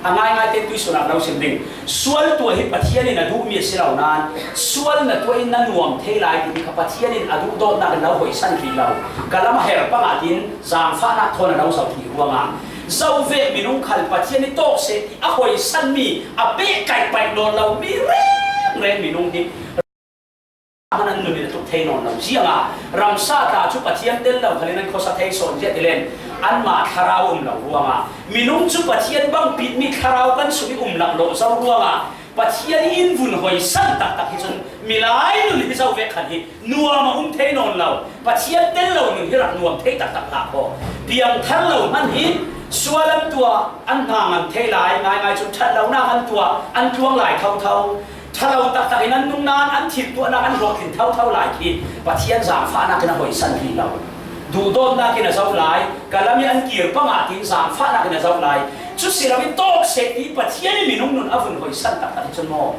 A ngaingai te tuisun ah lo sim ding. Sual tuah hi Pathian in a duhmi a si lo nain sual na tuah in na nuam thei lai timi kha Pathian in a duhdawtnak in lo hoihsan hrih lo. Ka lam a her pangah tin zaangfahnak thawn a lo zoh hrih ruangah zo vek minung khal Pathian i tawk seh ti a hoihsanmi a pehkaih paih nawn lo mi rengreng minung hi hmanh an nun in a tuk thei nawn lo. Ziangah ramsa tla cu Pathian tel lo khalin an khuasa thei sawn ziah tilen anmah thlarau um lo ruangah minung cu Pathian bang pitmi thlarau kan sung i um laklawh zo ruangah Pathian i in vun hoisan taktak hi cun milai nun hi zo vek khan hi nuam a um thei nawn lo. Pathian tel lo nun hi rak nuam thei taktak hlah kho. Piangthar lo hmanh hi Sual an tuah, an hnang an thei lai, ngaingai cun ṭhat lonak an tuah, an tluang lai thotho. Ṭha lo taktak in an nung nain an thil tuahnak an hlawhtling thotho lai khi Pathian zaangfahnak in a hoihsan rih lo. Duhdawtnak in a zoh lai, ka lam i an kir pah ngah tiin zaangfahnak in a zoh lai. Cu si loin tawk seh ti Pathian in minung nun a vun hoihsan taktak hi cun maw,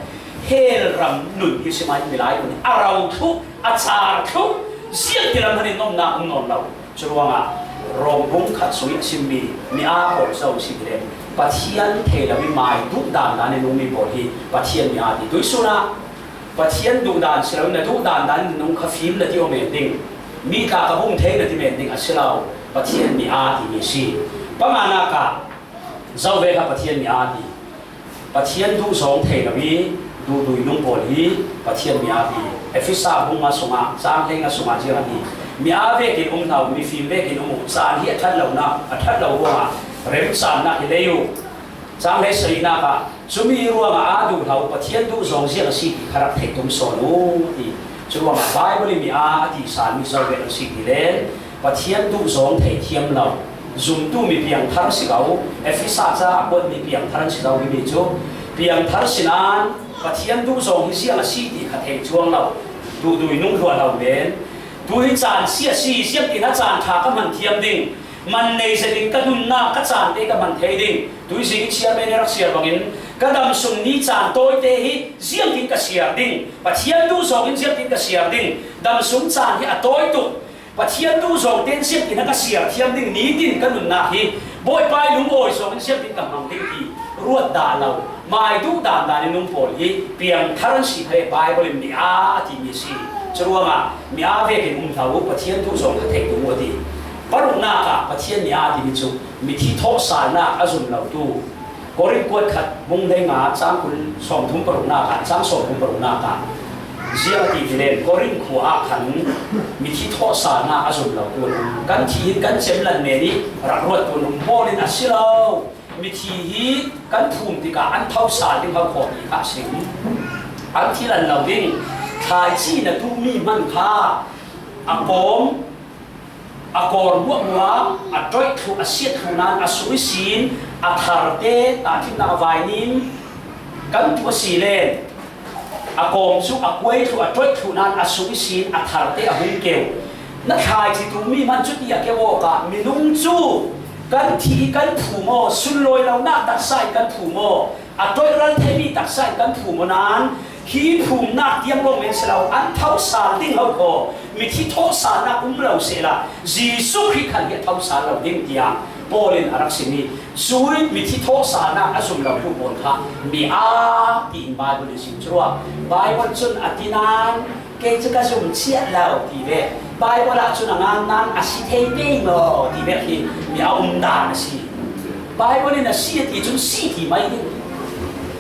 hell ram nun hi si mah in milai kun a ro thluh, a car thluh, ziangtilam hmanh in nuamhnak um nawn lo. Curuangah Rom bung khat sung i a simmi mi aa pawl zo si ti le Pathian thei lo i mai duh dandan in nungmi pawl hi Pathian mi aa ti. Tuihsun ah Pathian duh dan si loin na duh dandan in nung kha fim na ti aw men ding, mi tla ka bung thei na ti men ding a si lo. Pathian mi aa timi si. Panganak ah zo ve kha Pathian mi aa ti. Pathian duh zawng thei lo i duhdui nung pawl hi Pathian mi aa ti. Efesa bung nga sungah, cang hleinga sungah ziang a ti. Mi aa vekin um hlah u, mifim vekin um u, caan hi a ṭhat lonak, a ṭhat lo ruangah remcannak hi lei u. Cang hlei sarihnak ah, cumi ruangah aa duh hlah u, Pathian duh zawng ziang a si ti kha rak theih tum sawn u, a ti. Curuangah Baibal in mi aa a ti salmi zo ve an si ti le, Pathian duh zawng thei thiam lo, zumtu mi piangthar si ko, Efesa caah a kuat mi piangthar an si zo, himi cu piangthar si nain Pathian duh zawng hi ziang a si ti kha thei cuang lo, duhdui nung hluah lo men. Tu hi caan si a si, ziangtin a caan ṭha ka hman thiam ding, man nei zetin ka nunnak ka caan te ka hman thei ding, tuizing in chairman nih rak siar bangin ka dam sung ni caan tawite hi ziangtin ka siar ding, Pathian duh zawng in ziangtin ka siar ding, dam sung caan hi a tawi tuk, Pathian duh zawng tein ziangtin a ka siar thiam ding nitin ka nunnak hi Bawipa i lungawi zawng in ziangtin ka hmang ding ti ruat dah lo, mai duh dandan in nung pawl hi piangthar an si kha le Baibal in mi aa a timi a si. Curuangah mi aa vekin um hlah u, Pathian duh zawng kha theih tum u a ti. Paruknak ah Pathian mi aa timi cu mithi thawhsalnak a zum lotu Korin kuat khat bung hleinga cang kul sawmthum paruknak ah, cang sawmthum paruknak ah ziang a ti ti len, Korin khua ah khan mithi thawhsalnak a zum lo tu an um. Kan thih hin kan cemlan men i rak ruat tu an um. Paul in a si lo, mithi hi kan phum tikah an thosal ding ho khaw ti kha a sim. An thil an lo ding, thlaici na tuhmi hman kha a kawm, a kawr hmuahhmuah, a ṭoih thluh, a siat thluh nain a sung ihsin a tharte, tahṭhimnak a vainim kan tuh a si le a kawm cu a kuai thluh, a ṭoih thluh nain a sung ihsin a tharte a hung keu. Na thlaici tuhmi hman cu ti a keu awkah minung cu kan thih i kan phum aw, sunlawi lonak taksa in kan phum aw, a ṭoih ral theimi taksa in kan phum aw nain, hi phumnak tiang lawng men si lo, an thosal ding ho khaw, mithi thawhsalnak um lo sehla, Jesuh Khrih khan hi a thosal lo ding tiang Paul in a rak sim i, cui mithi thawhsalnak a zum lo tu pawl kha mi aa tiin Baibal in sim curuah. Baibal cun a ti nain, kei cu ka zum chiat lo ti ve. Baibal ah cun a ngan nain a si thei pei maw ti ve khi mi a um dan a si. Baibal in a si a ti cun si ti mai ding.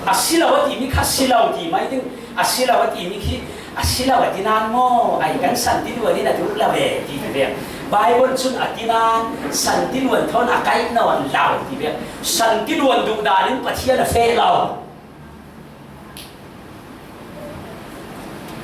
A si lo a timi kha si lo ti mai ding. A si lo a timi khi a si lo a ti nain maw, ai kan santiluan in a duh lo e ti ve. Baibal cun a ti nain santiluan thawn a kaih nawn lo ti ve. Santiluan duh dan in Pathian a feh lo.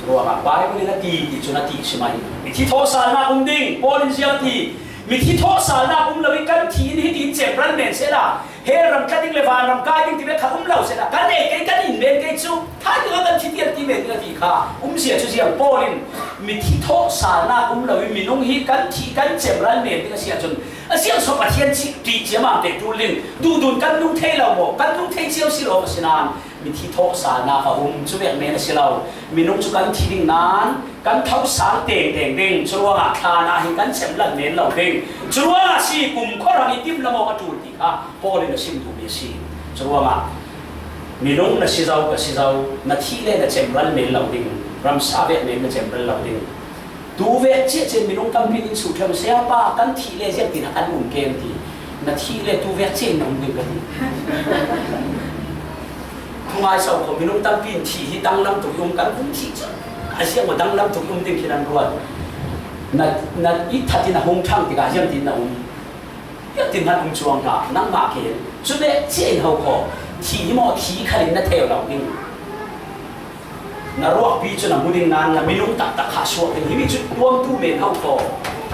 Ruangah Baibal in a ti ti cun a ti si mah hi. Mithi thawhsalnak um ding, Paul in ziang a ti. Mithi thawhsalnak um lo i kan thih in hitin cemral men sehla, hell ram tla ding le vanram kai ding ti ve kha um lo sehla, kan ei kei, kan in men kei cu, thaizing ah kan thi tian ti men ding a ti kha um zia cu ziang. Paul in mithi thawhsalnak um lo i minung hi kan thih, kan cemral men ding a si ahcun, a ziang so Pathian ṭih ciamam te ṭul ding, duhdun kan nung thei lo maw, kan nung thei cio si lo a si nain, mithi thawhsalnak a um cu vek men a si lo. Minung cu kan thi ding nain kan thosal tengteng ding. Curuangah thlan ah hin kan cemlan men lo ding. Curuangah si kumkhua hrang i tim lam awk a ṭul ti kha Paul in a sim duhmi a si. Curuangah minung na si zo, ka si zo, na thih le na cemral men lo ding, ramsa vek men na cemral lo ding. Tu vek ciahciah minung tampi nih suh ṭheu, sayapa kan thih le ziangtin a kan um kem ti. Na thih le tu vek ciah in na um ding ka ti. Thungai so kho minung tampi in thih hi danglam tuk i um, kan um thih cu a ziang maw danglam tuk i um ding khi nan ruat. Na, na i that in a hung ṭhang tikah ziangtin na um. Ziangtin hmanh um cuang hna, nangmah khin. Cu vek ciah in ho kho, thih hi maw, thih khal in na theu lo ding. Na ruakpi cu na hmu ding nain na minung taktak kha suak ding. Himi cu tuamtu men ho kho.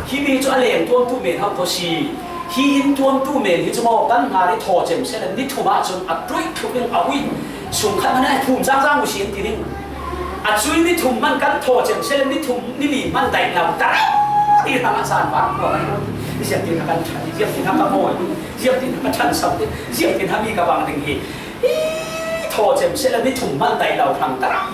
Himi cu a leng tuamtu men ho kho si. Hi in tuamtu men hi chu maw, kan hna ri thaw cem se le ni thum ah cun a tuih thluh in a ui. Sung khat hmanh ah thum zang zang uh si an ti ding. A cui ni thum hmanh kan thaw cem se le ni thum ni li hmanh daih lo ta. Ti hrang a san vang khua kan ziam tin a kan ṭhan, ziam tin a ka mawi, ziam tin a ka ṭhan sau, ziam tin a mi ka bang ding hi. Hi thaw cem se le ni thum hmanh daih lo hrang ta.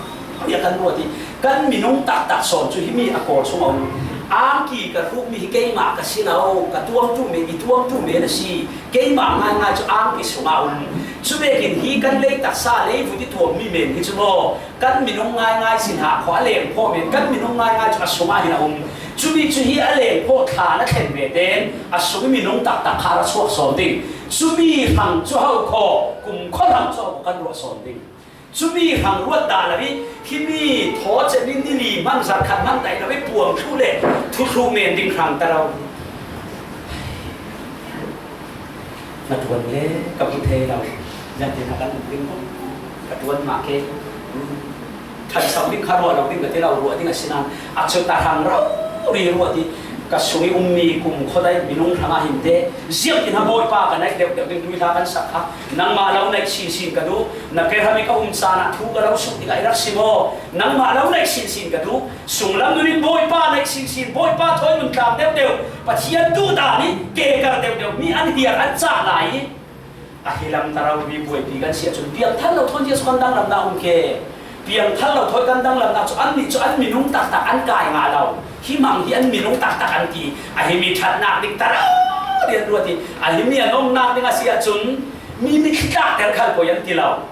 Bia kan ruat i, kan minung taktak sawn cu himi a kawl chung a um. Angki ka hrukmi hi keimah ka si lo, ka tuamtu men, i tuamtu men a si. Keimah ngaingai cu angki sungah a um. Cu vekin hi kan lei taksa leivut i tuammi men hi cu maw, kan minung ngaingai sin ha khawh a leng khawh men, kan minung ngaingai cu a sungah hin a um. Cumi cu hi a leng khawh thla na thlen ve tein a sung i minung taktak kha a ra chuak sawn ding. Cumi hrang cu ho khaw, kum khaw hrang cu ho khaw kan ruah sawn ding. Cumi hrang ruat dah lo i, himi thaw cem in ni li hmanh zarh khat hmanh daih lo i puang thluh le thuthluh men ding hrang ta lo. Na ṭuan le ka hmu thei lo. Ziangtin a kan um ding maw? Ka ṭuan mah ke. Ṭhan sau ding kha ruah lo ding ka ti lo, ruah ding a si nain a cu ta hrang rori ruat i, ka sung i ummi kum khuadai minung hrangah hin te ziangtin a Bawipa ka naih deuhdeuh ding tuihla kan sak kha. Nangmah lo naih sinsin ka duh, na kehram i ka um caan ah thu ka lo suk tikah i rak si maw? Nangmah lo naih sinsin ka duh, sunglam nun in Bawipa naih sinsin, Bawipa thawi nun tlang deuhdeuh, Pathian duh dan i kekar deuhdeuh mi an hiar an cah lai i, a hi lam ta rori buaipi kan si ahcun piangthar lo thawn tiah cu kan danglamnak um ke. Piangthar lo thawi kan danglamnak cu annih cu an minung taktak an kai ngah lo. Hi mang hi an minung taktak an ti. A himi ṭhatnak ding ta rori an ruat i, a himi an omnak ding a si ahcun mi mittlakter khal poi an ti lo.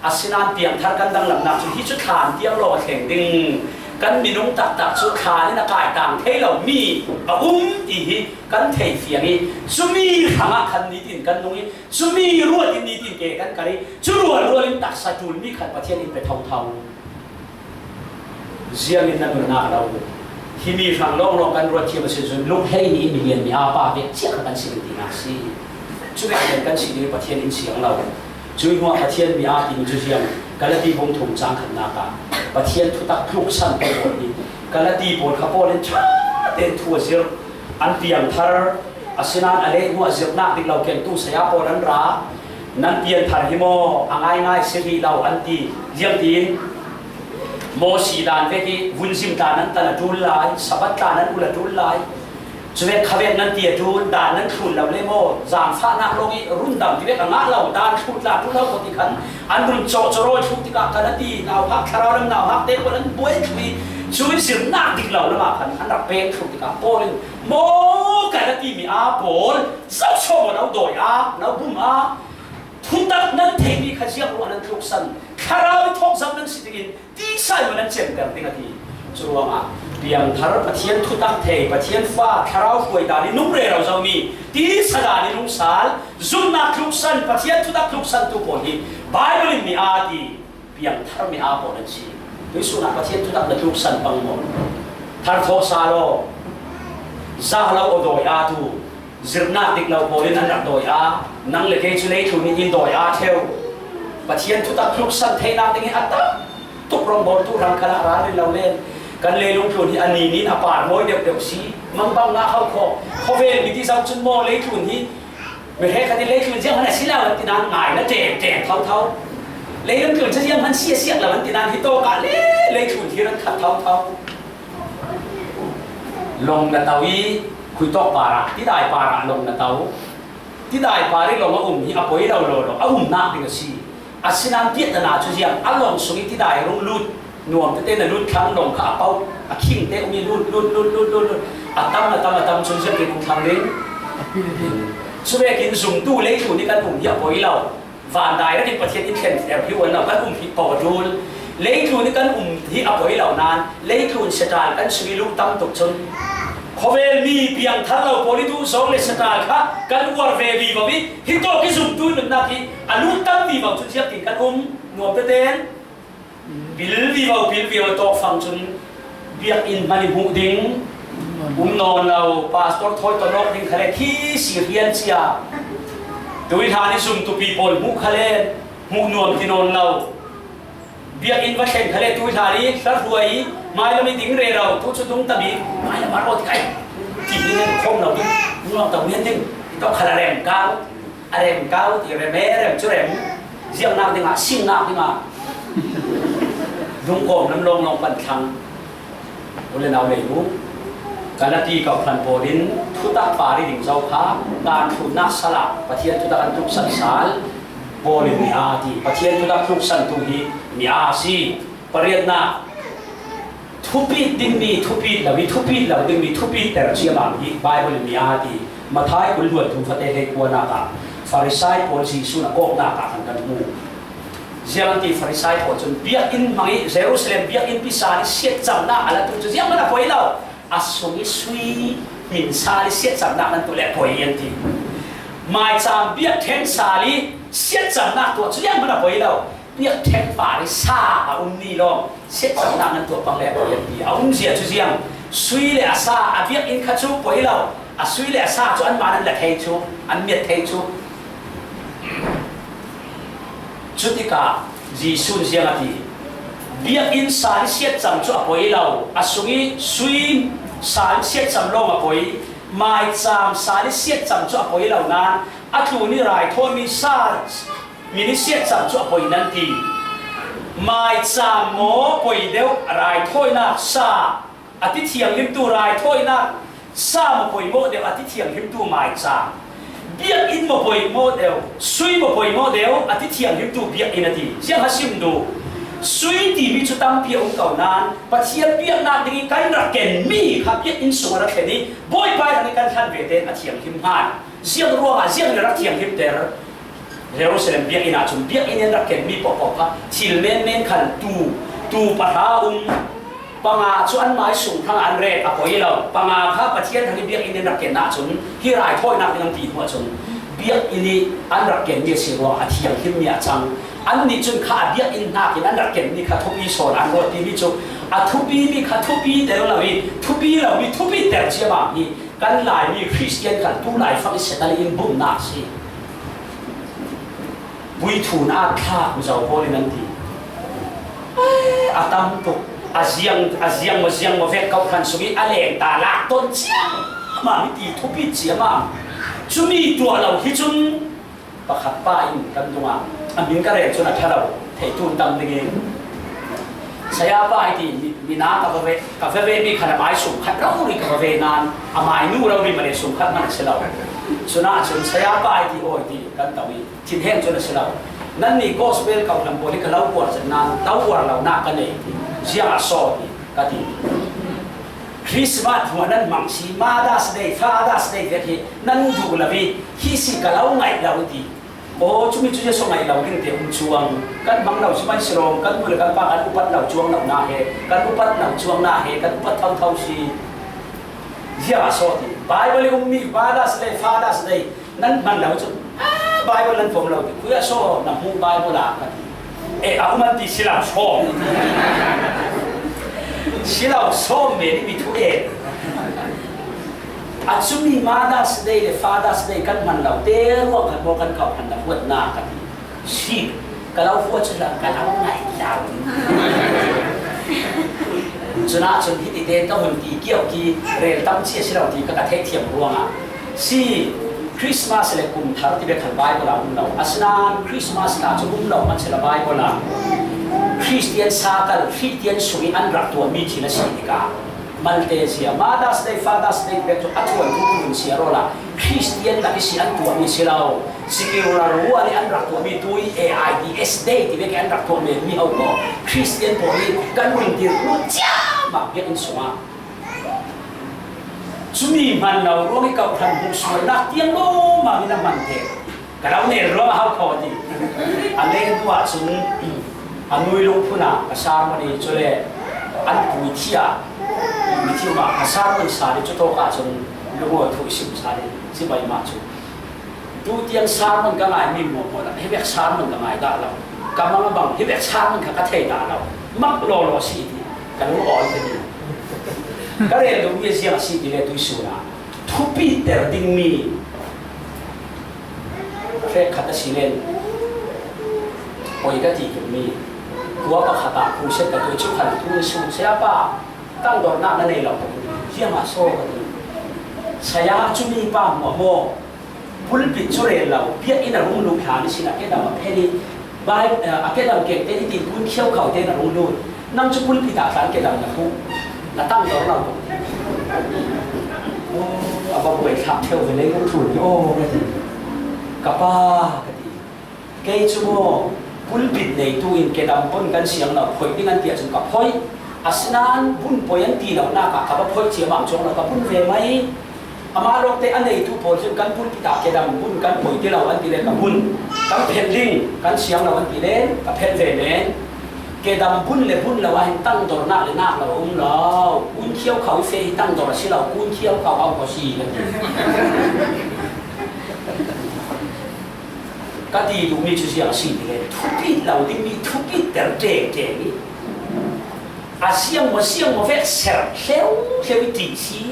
Asinain piangthar kan danglamnak cu hi cu thlan tiang lawng a thleng ding. Kan minung taktak cu thlan in a kaitang thei lo mi a um ti hi kan thei fiang i, cumi hrangah khan nitin kan nung i, cumi ruat in nitin ke kan kar i, cu rualrual in taksa ṭul mi khat Pathian in pe thotho. Ziangin na nunnak lo. Himi hrang lawnglawng kan ruat thiam a si cun, lunghlei nih in milian mi aa pa vek cia kha kan si ding tinak si. Cu vek kan si ding Pathian in siang lo. Cui hnuah Pathian mi aa timi cu ziang, Galati bung thum cang khatnak ah Pathian thutak tluksan kan ruat ding. Galati pawl kha Paul in ṭha tein thu a zir. An piangthar, asinain a leh hnuah zirhnak dik lo kengtu saya pawl an ra. Nan pianthar hi maw, a ngaingai si rih lo, an ti. Ziangtin Mawsi dan vek i vunzim tla nan tan a ṭul lai, Sabbath tla nan ulh a ṭul lai. Cuvek khavek nan ti a ṭul, dan nan thlun lo le maw, zaangfahnak lawng i rundam ti vek a ngah lo, dan thlun tla ṭul lo ko ti khan an run cawhcawrawi thluh tikah Galati nauhak, thlarau lam nauhak te pawl an buai thluh i, cui zirhnak dik lo lamah khan an rak pek thluh tikah Paul in, maw Galati mi aa pawl, zoh sawm maw no dawi a, no bum a, thutak nan theihmi kha ziang ruah nan tluksan, thlarau i thawk zoh nan si dingin tisa in maw nan cemter ding a ti. Curuangah piangthar, Pathian thutak thei, Pathian fa, thlarau hruai dan i nung rero zomi, tisa dan i nung sal, zumhnak tluksan, Pathian thutak tluksantu pawl hi Baibal in mi aa ti. Piangthar mi aa pawl an si. Tuihsun ah Pathian thutak na tluksan pang maw? Thar thawh sa law, za lo aw dawi aa tu, zirhnak dik lo pawl in an rak dawi aa, nang le kei cu leitlun in in dawi aa ṭheu. Pathian thutak tluksan theinak ding hi a tam tuk rawng bawl tu hrang khalah ralrin lo len. Kan leilung tlun hi a ni nin a par mawi deuhdeuh si. Mangbang ngah ho kho. Khawvel mi ti zoh cun maw leitlun hi Mi hrekkhat in leitlun ziang hmanh a si lo an ti nain ngai na ṭem ṭem thotho. Leitlun cu ziang hmanh si a siak lo an ti nain hi tawk ah le leitlun thir an khat thotho. Lawng na to i khui tawk parah, tidai parah lawng na to. Tidai par i lawng a um hi a poi lo law law, a umnak ding a si. Asinain biatak ah cu ziang a lawng sung i tidai rung lut nuam tete na lut thlang lawng kha a pauh, a khing te um i lut, lut, lut, lut, lut, lut. A tam, a tam, a tam cun ziang te um thlang ding. Cuvekin zumtu leitlun i kan um hi a poi lo. Van dai rakin Pathian in thlen ter hi uan lo, kan um hi pawl a ṭul. Leitlun i kan um hi a poi lo nain, leitlun Satan kan sung i lut tam tuk cun, khawvel mi piangthar lo pawl i duh zawng le Satan kha kan uar ve vivo i, hi tawk i zumtu i nunnak hi a lut tam vivo cun ziangtin kan um nuam tete. Pil vivo, pil vivo tawk fang cun biakinn hmanh i hmuh ding um nawn lo, pastor thawi ton awk ding kha le khi si rian cia. Tuihlan i zumtu pi pawl hmuh kha le hmuh nuam ti nawn lo. Biakinn va thleng kha le tuihlan i hla hruai i hmailam i ding rero, tu cu dung tam i hmailam a rawt kai ti ding in khawm lo ding, nuam to men ding. Kau khat a rem kau, a rem kau ti rem e, rem chu rem. Ziang nak ding a, sing nak ding a. Dungkawm lam lawnglawng pan thlang. U le nau leilung, Galati kau hlan Paul in thutak par i ding zo kha, tangthu nak sal a, Pathian thutak an tuksan sal, Paul in mi a ti, Pathian thutak tuksan tu hi mi a si. Pariatna, thupit ding mi thupit lo, mi thupit lo ding mi thupit ter ciamang hi Bible in mi a ti. Mathai kul luat thum fate hei kuana ka, Farisai pawl Jesu na kawkna ka kan kan mu. Ziang ti Farisai pawl cun biakinn hmang i Jerusalem biakinn pi sal i siatcamna a la tu cu ziang hmanh a poi lo. A sung i sui min sal i siatcamna nan tu le poi an ti. Maicam biak ṭheng sal i siatcamna tuah cu ziang hmanh a poi lo. Biak ṭheng par i sa a um ni lawng siatcamna nan tuah pang le poi an ti. A umzia cu ziang, sui le a sa a biakinn kha cu poi lo. A sui le a sa cu anmah nan la thei cu, an miat thei cu. Cutikah Jesuh in ziang a ti? Biakinn sal i siatcam cu a poi lo, a sung i sui sal i siatcam lawng a poi. Maicam sal i siatcam cu a poi lo nain a tlun i raithawimi sal min i siatcam cu a poi nan ti. Maicam maw poi deuh, raithawinak sa a ti thianghlimtu raithawinak sa maw poi maw deuh, a ti thianghlimtu maicam. Biakinn maw poi maw deuh, sui maw poi maw deuh, a ti thianghlimtu biakinn a ti. Ziang a sim duh? Sui timi cu tampi a um ko nain Pathian biaknak ding i kan rak kenmi kha biakinn sung a rak thlen i Bawipa i kan hlan vete in a thianghlim hnga. Ziang ruangah ziang in a rak thianghlimter? Jerusalem biakinn ahcun biakinn in rak kenmi paohpaoh kha thil menmen khal tu, tu pahra um, panga cu anmah i sung hrangah an ret a poi lo. Panga kha Pathian hrang i biakinn in rak ken ahcun hi raithawinak ding an ti hnu ahcun biakinn i an rak kenmi a si ruangah a thianghlimmi a cang. Annih cun kha a biakinn hnakin an rak kenmi kha thupi sawn an ruat timi cu a thupimi kha thupi ter lo i thupi lomi thupi ter ciamang hi. Kan Laimi Khristian khan tu laifang i settle in bumhnak a si. Buithun a thlak mizo pawl in an ti. A tam tuk, a ziang, a ziang maw, ziang maw vek kau hran sung i a leng ta lak ton ciamam i ti thupi ciamam. Cumi tuah lo hi cun, pakhat pa in kan dungah a min ka rel cun a ṭha lo, theitu an tam ding i, saya pa i ti mi, mi na ka va ve, ka va ve mi khan a mai sum khat rori ka va ve nain a mai nu rori male sum khat man a si lo. Cun ahcun saya pa i ti aw i ti kan to i thinheng cun a si lo. Nannih gospel kau hlan pawl i ka lo kuar zet nain to uar lo nak ka nei ti, ziah a saw ti ka ti. Christmas hnu a nan hmang si, Mother's Day, Father's Day vek hi nan duh lo i, hi si ka lo ngaih lo i ti. Aw, cumi cu Jesuh ngaih lo ding te um cuang. Kan hmang lo si mai si lawm, kan nu le kan pa kan upat lo cuang lo na he, kan upat lo cuang na he, kan upat thotho si. Ziah a saw ti. Bible i ummi Mother's Day, Father's Day, nan hman lo cu, ah, Bible nan fom lo ti. Khui a saw na hmuh Bible ah ka ti. Eh, a um an ti si lo sawm. Si lo sawm men i mi thu e. A cumi Mother's Day le Father's Day kan hman lo te ruang kan maw kan kau hman lo huatnak ka ti. Si, ka lo huat cu hlan ka lo ngaih lo. Cun ahcun hiti tein ka hun ti kiau ki rel tam cia si lo ti ka, ka theithiam ruangah si. Christmas le kum thar ti bek khan Bible ah um lo. Asinain Christmas hna cu um lo hmanh sila Bible ah Christian sakal, Christian sung i an rak tuahmi thil a si tikah malte zia, Mother's Day, Father's Day bek cu a thuan thu hun sia rawlah Christian lak i si an tuahmi si lo. Secular world i an rak tuahmi tu i A I D S Day ti bek i an rak tuah menmi ho maw? Christian pawl i kan run dir hnu ciammam biakinn sungah cumi hman lo ruang i kau hran hmuh sualnak tiang lawmam in a hman te. Ka lo nen ruang a hau kho a ti. A len tu ahcun a nui lungphun ah ka sermon i cule an pui thi ah, mi thi um ah ka sermon sa i cu tawk ahcun lungawi thu i sim sa i ci bai mah cu. Tu tiang sermon ka ngai mi maw maw dah, hi vek sermon ka ngai dah lo. Ka mang a bang hi vek sermon kha ka thei dah lo. Mak lawlaw si ti ka lungawi ka ti. Ka rel duhmi a ziang a si ti le tuisun ah thupiter dingmi hrekkhat a si len poi ka ti tukmi khua pakhat ah khuset ka tuah cu khan tuisun saya pa tangdornak na nei lo ziangah saw ka ti. Saya cumi pa maw maw Pulpit cu rel lo, biakinn a rung lut hlan ihsin a kedam a phen i, Bai-, a kedam kengte i tin kun khiau khau te na rung lut. Nang cu pulpit ah tlan kedam na hmuh, na tang dor lo. Oh, a va buai thlak ṭheu ve lei, ka ṭul hi, oh, ka ti. Ka pa, ka ti. Kei cu maw, pulpit neitu in kedam pon kan siang lo, phoih ding an ti ahcun ka phoih. Asinain bun poi an ti lo nak ah ka va phoih ciammam cuang lo, ka bun ve mai. Amah lawngte a neitu pawl cun kan pulpit ah kedam bun kan poi ti lo an ti le ka bun. Kan phelh ding kan siang lo an ti le ka phelh ve men. Kedam bun le bun lo ah hin tangdornak le nak lo a um lo. Kun khiau khau i feh hi tangdor a si lo, kun khiau khau au ko si kan ti. Ka ti duhmi cu ziang a si ti le, thupit lo dingmi thupit ter ṭengṭeng i, a ziang maw, ziang maw vek ser hleu hleu i ṭih si.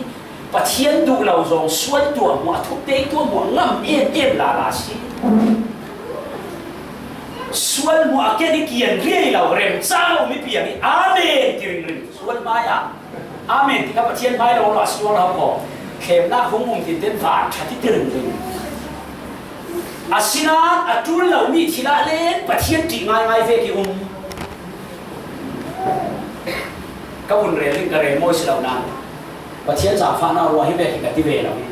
Pathian duh lo zong sual tuah hmuah, a thupte tuah hmuah ngam em em lala si. Sual hmuah a ken i kian riai lo, remcang lo mi piang i, amen ti ringring. Sual hmai ah amen ti kha Pathian hmai lo ruah sual lo ko. Thlemnak hung um tinten van ṭha ti ti ringring. Asinain a ṭul lomi thil ah len Pathian ṭih ngaingai vek i um. Ka vun rel in ka rel mawi si lo nan, Pathian zaangfahnak ruah hi vek hi ka ti ve lo hi.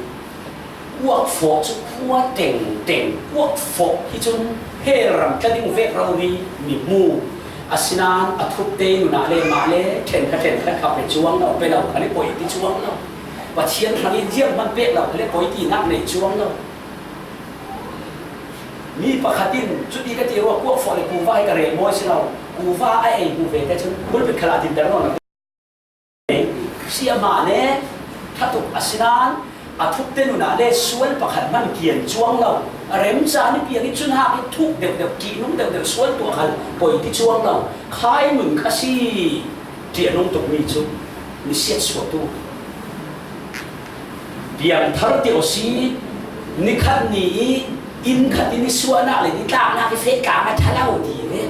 Kuak fawh cu khua tengteng, kuak fawh hi cun hell ram tla ding vek rori mi hmu. Asinain a thupte nunah le mah le ṭhenkhat ṭhenkhat kha pe cuang lo, pe lo kha le poi ti cuang lo. Pathian hrangin zianghman pek lo kha le poi tinak nei cuang lo. Mi pakhat in cuti ka ti ruah, kuak fawh le kuva hi ka rel mawi si lo. Kuva a ei hmuh ve te cun pulpit khalah tinter nawn lo. Siahmah le ṭha tuk asinain a thupte nunah le sual pakhat hman kian cuang lo. A remcang i piang i cun hak i thuk deuhdeuh, ṭihnung deuhdeuh sual tuah khal poi ti cuang lo. Khai nun kha si. Ṭihnung tukmi cu mi siatsuahtu. Piangthar ti aw si, nikhat ni i inn khat i nisuahnak le nitlaknak i feh tlang a ṭha lo ti ve.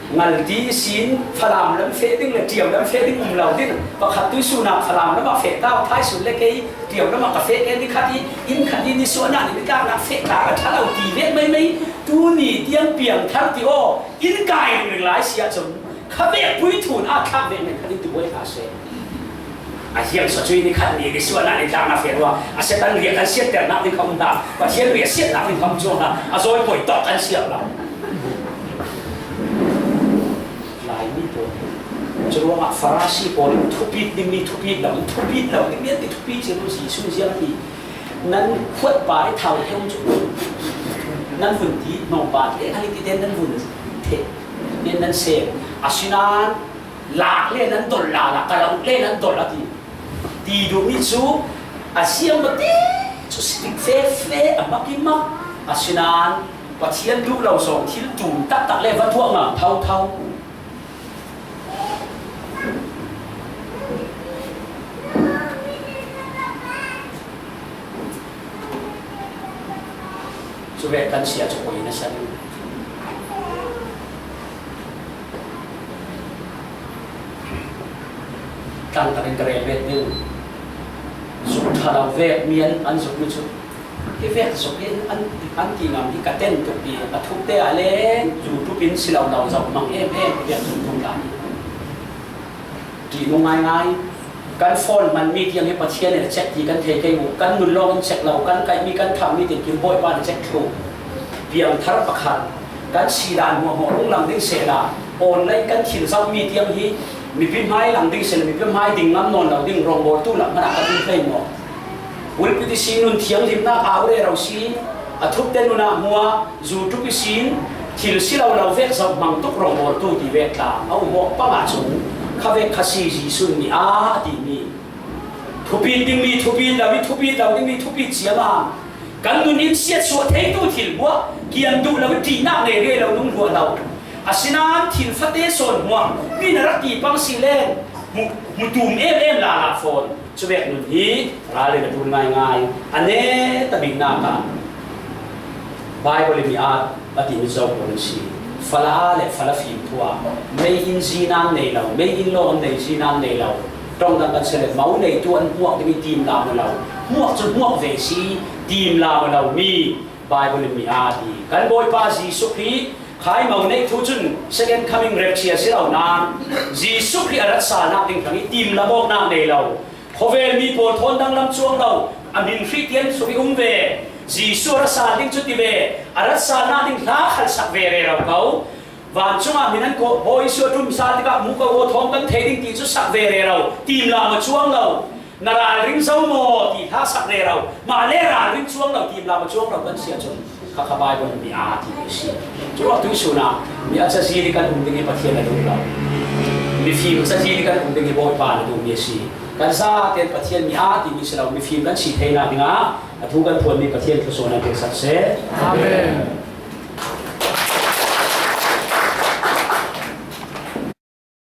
Ngalti ihsin Falam lam feh ding le Ṭiam lam feh ding um lo ding. Pakhat tuisunak Falam lam ah feh ta, thaisun le kei Ṭiam lam ah ka feh, kei nikhat i inn khat i nisuahnak le nitlaknak feh tlang a ṭha lo ti ve maimai. Tuni tiang piangthar ti aw, in kai ringring lai si ahcun kha vek pui thun a thlak vek men kha ding ti buai hna seh. A hiang sa cui nikhat ni nisuahnak nitlaknak feh rua, a Satan riah kan siatternak ding kha um hna, Pathian riah siatnak ding kha um cuang hna, a zawi poi tawk kan siar lo. Laimi pawl, curuangah Farasi pawl in thupit dingmi thupit lo, thupit lo dingmi an ti thupit cin Jesuh ziang a ti. Nan khuat pa i thau he um cu nan vun ti, hnawng pa he khan i ti te nan vun theh, nan, nan sem. Asinain lak le nan dolh lala, ka lo le nan dolh a ti. Ti duhmi cu a siam mah te cu si tik fe fe a mak i mak. Asinain Pathian duh lo zong thil tum taktak le va tuah ngang thotho. Cu vek kan sia cu koi na sa ding. Tlang takin ka rel vet ding. Zuk ṭha lo vek mi an, an zuk mi cu. Hi vek zuk in an, an ti ngam hi ka ten tuk i a thuk te ah le YouTube in si lo lo zoh mang em em vek zuk tum lai. Ṭihnung ngaingai. Kan phone hmanmi tiang hi Pathian in a check ti kan thei kei mu. Kan nun lawng in check lo, kan kaihmi, kan thammi tiang kin Bawipa in a check thlu. Piangthar pakhat kan si dan hmuahhmuah rung lang ding sehla, online kan thil zohmi tiang hi mipi hmai lang ding sehla, mipi hmai ding ngam nawn lo ding rawngbawltu lam hmanah kan um hlei maw? Pulpit ihsin nun thianghlimnak au rero si, a thupte nunah hmuah, YouTube ihsin thil si lo lo vek zoh hmang tuk rawngbawltu ti vek tla a um awk pangah cun kha vek kha si Jesuh nih a timi. Thupit dingmi thupit lo i, thupit lo dingmi thupit ciammam. Kan nun in siatsuah theitu thil hmuah, kian duh lo i, ṭihnak nei rih lo, nung hluah lo. Asinain thil fate sawn hmuah, mi na rak ti pang si len, hmu, hmu tum em em lala fawn. Cuvek nun hi ralrin a ṭul ngaingai. A neta biknak ah Baibal in mi aa a timi Job pawl an si. Fala aa le fala fim thu ah mei in zinan nei lo, mei in law an nei zinan nei lo. Ṭawng dang kan si le, mo neitu an hmuak ding i timlam a lo, hmuak chu hmuak ve si, timlam a lo mi Bible in mi a ti. Kan Bawipa Jesuh Khrih khai mo neih thu cun second coming rapture si lo nan, Jesuh Khrih a ratsalnak ding hrang i timlam awknak nei lo. Khawvel mi pawl thawn danglam chuang lo, a hmin hrih tian suk i um ve. Jesuh a ratsal ding cu ti ve, a ratsalnak ding hla khat sak ve rero ko. Vancungah min an kawh, Bawi Jesuh a ṭum sal tikah mu ko aw thawng kan thei ding ti cu sak ve rero, timlam a chuang lo. Na ralring zo maw ti hla sak rero, mah le ralring chuang lo, timlam a chuang lo kan si ahcun, kha kha Bible mi a ti mi si. Curuangtu sunah mi a cazin i kan um ding i Pathian a duh lo. Mifim cazin i kan um ding i Bawipa a duh mi a si. Kan zaten Pathian mi a ti mi si lo, mifim kan si theinak dingah a thu kan phuanmi Pathian thlusuah nan peksak seh. Amen.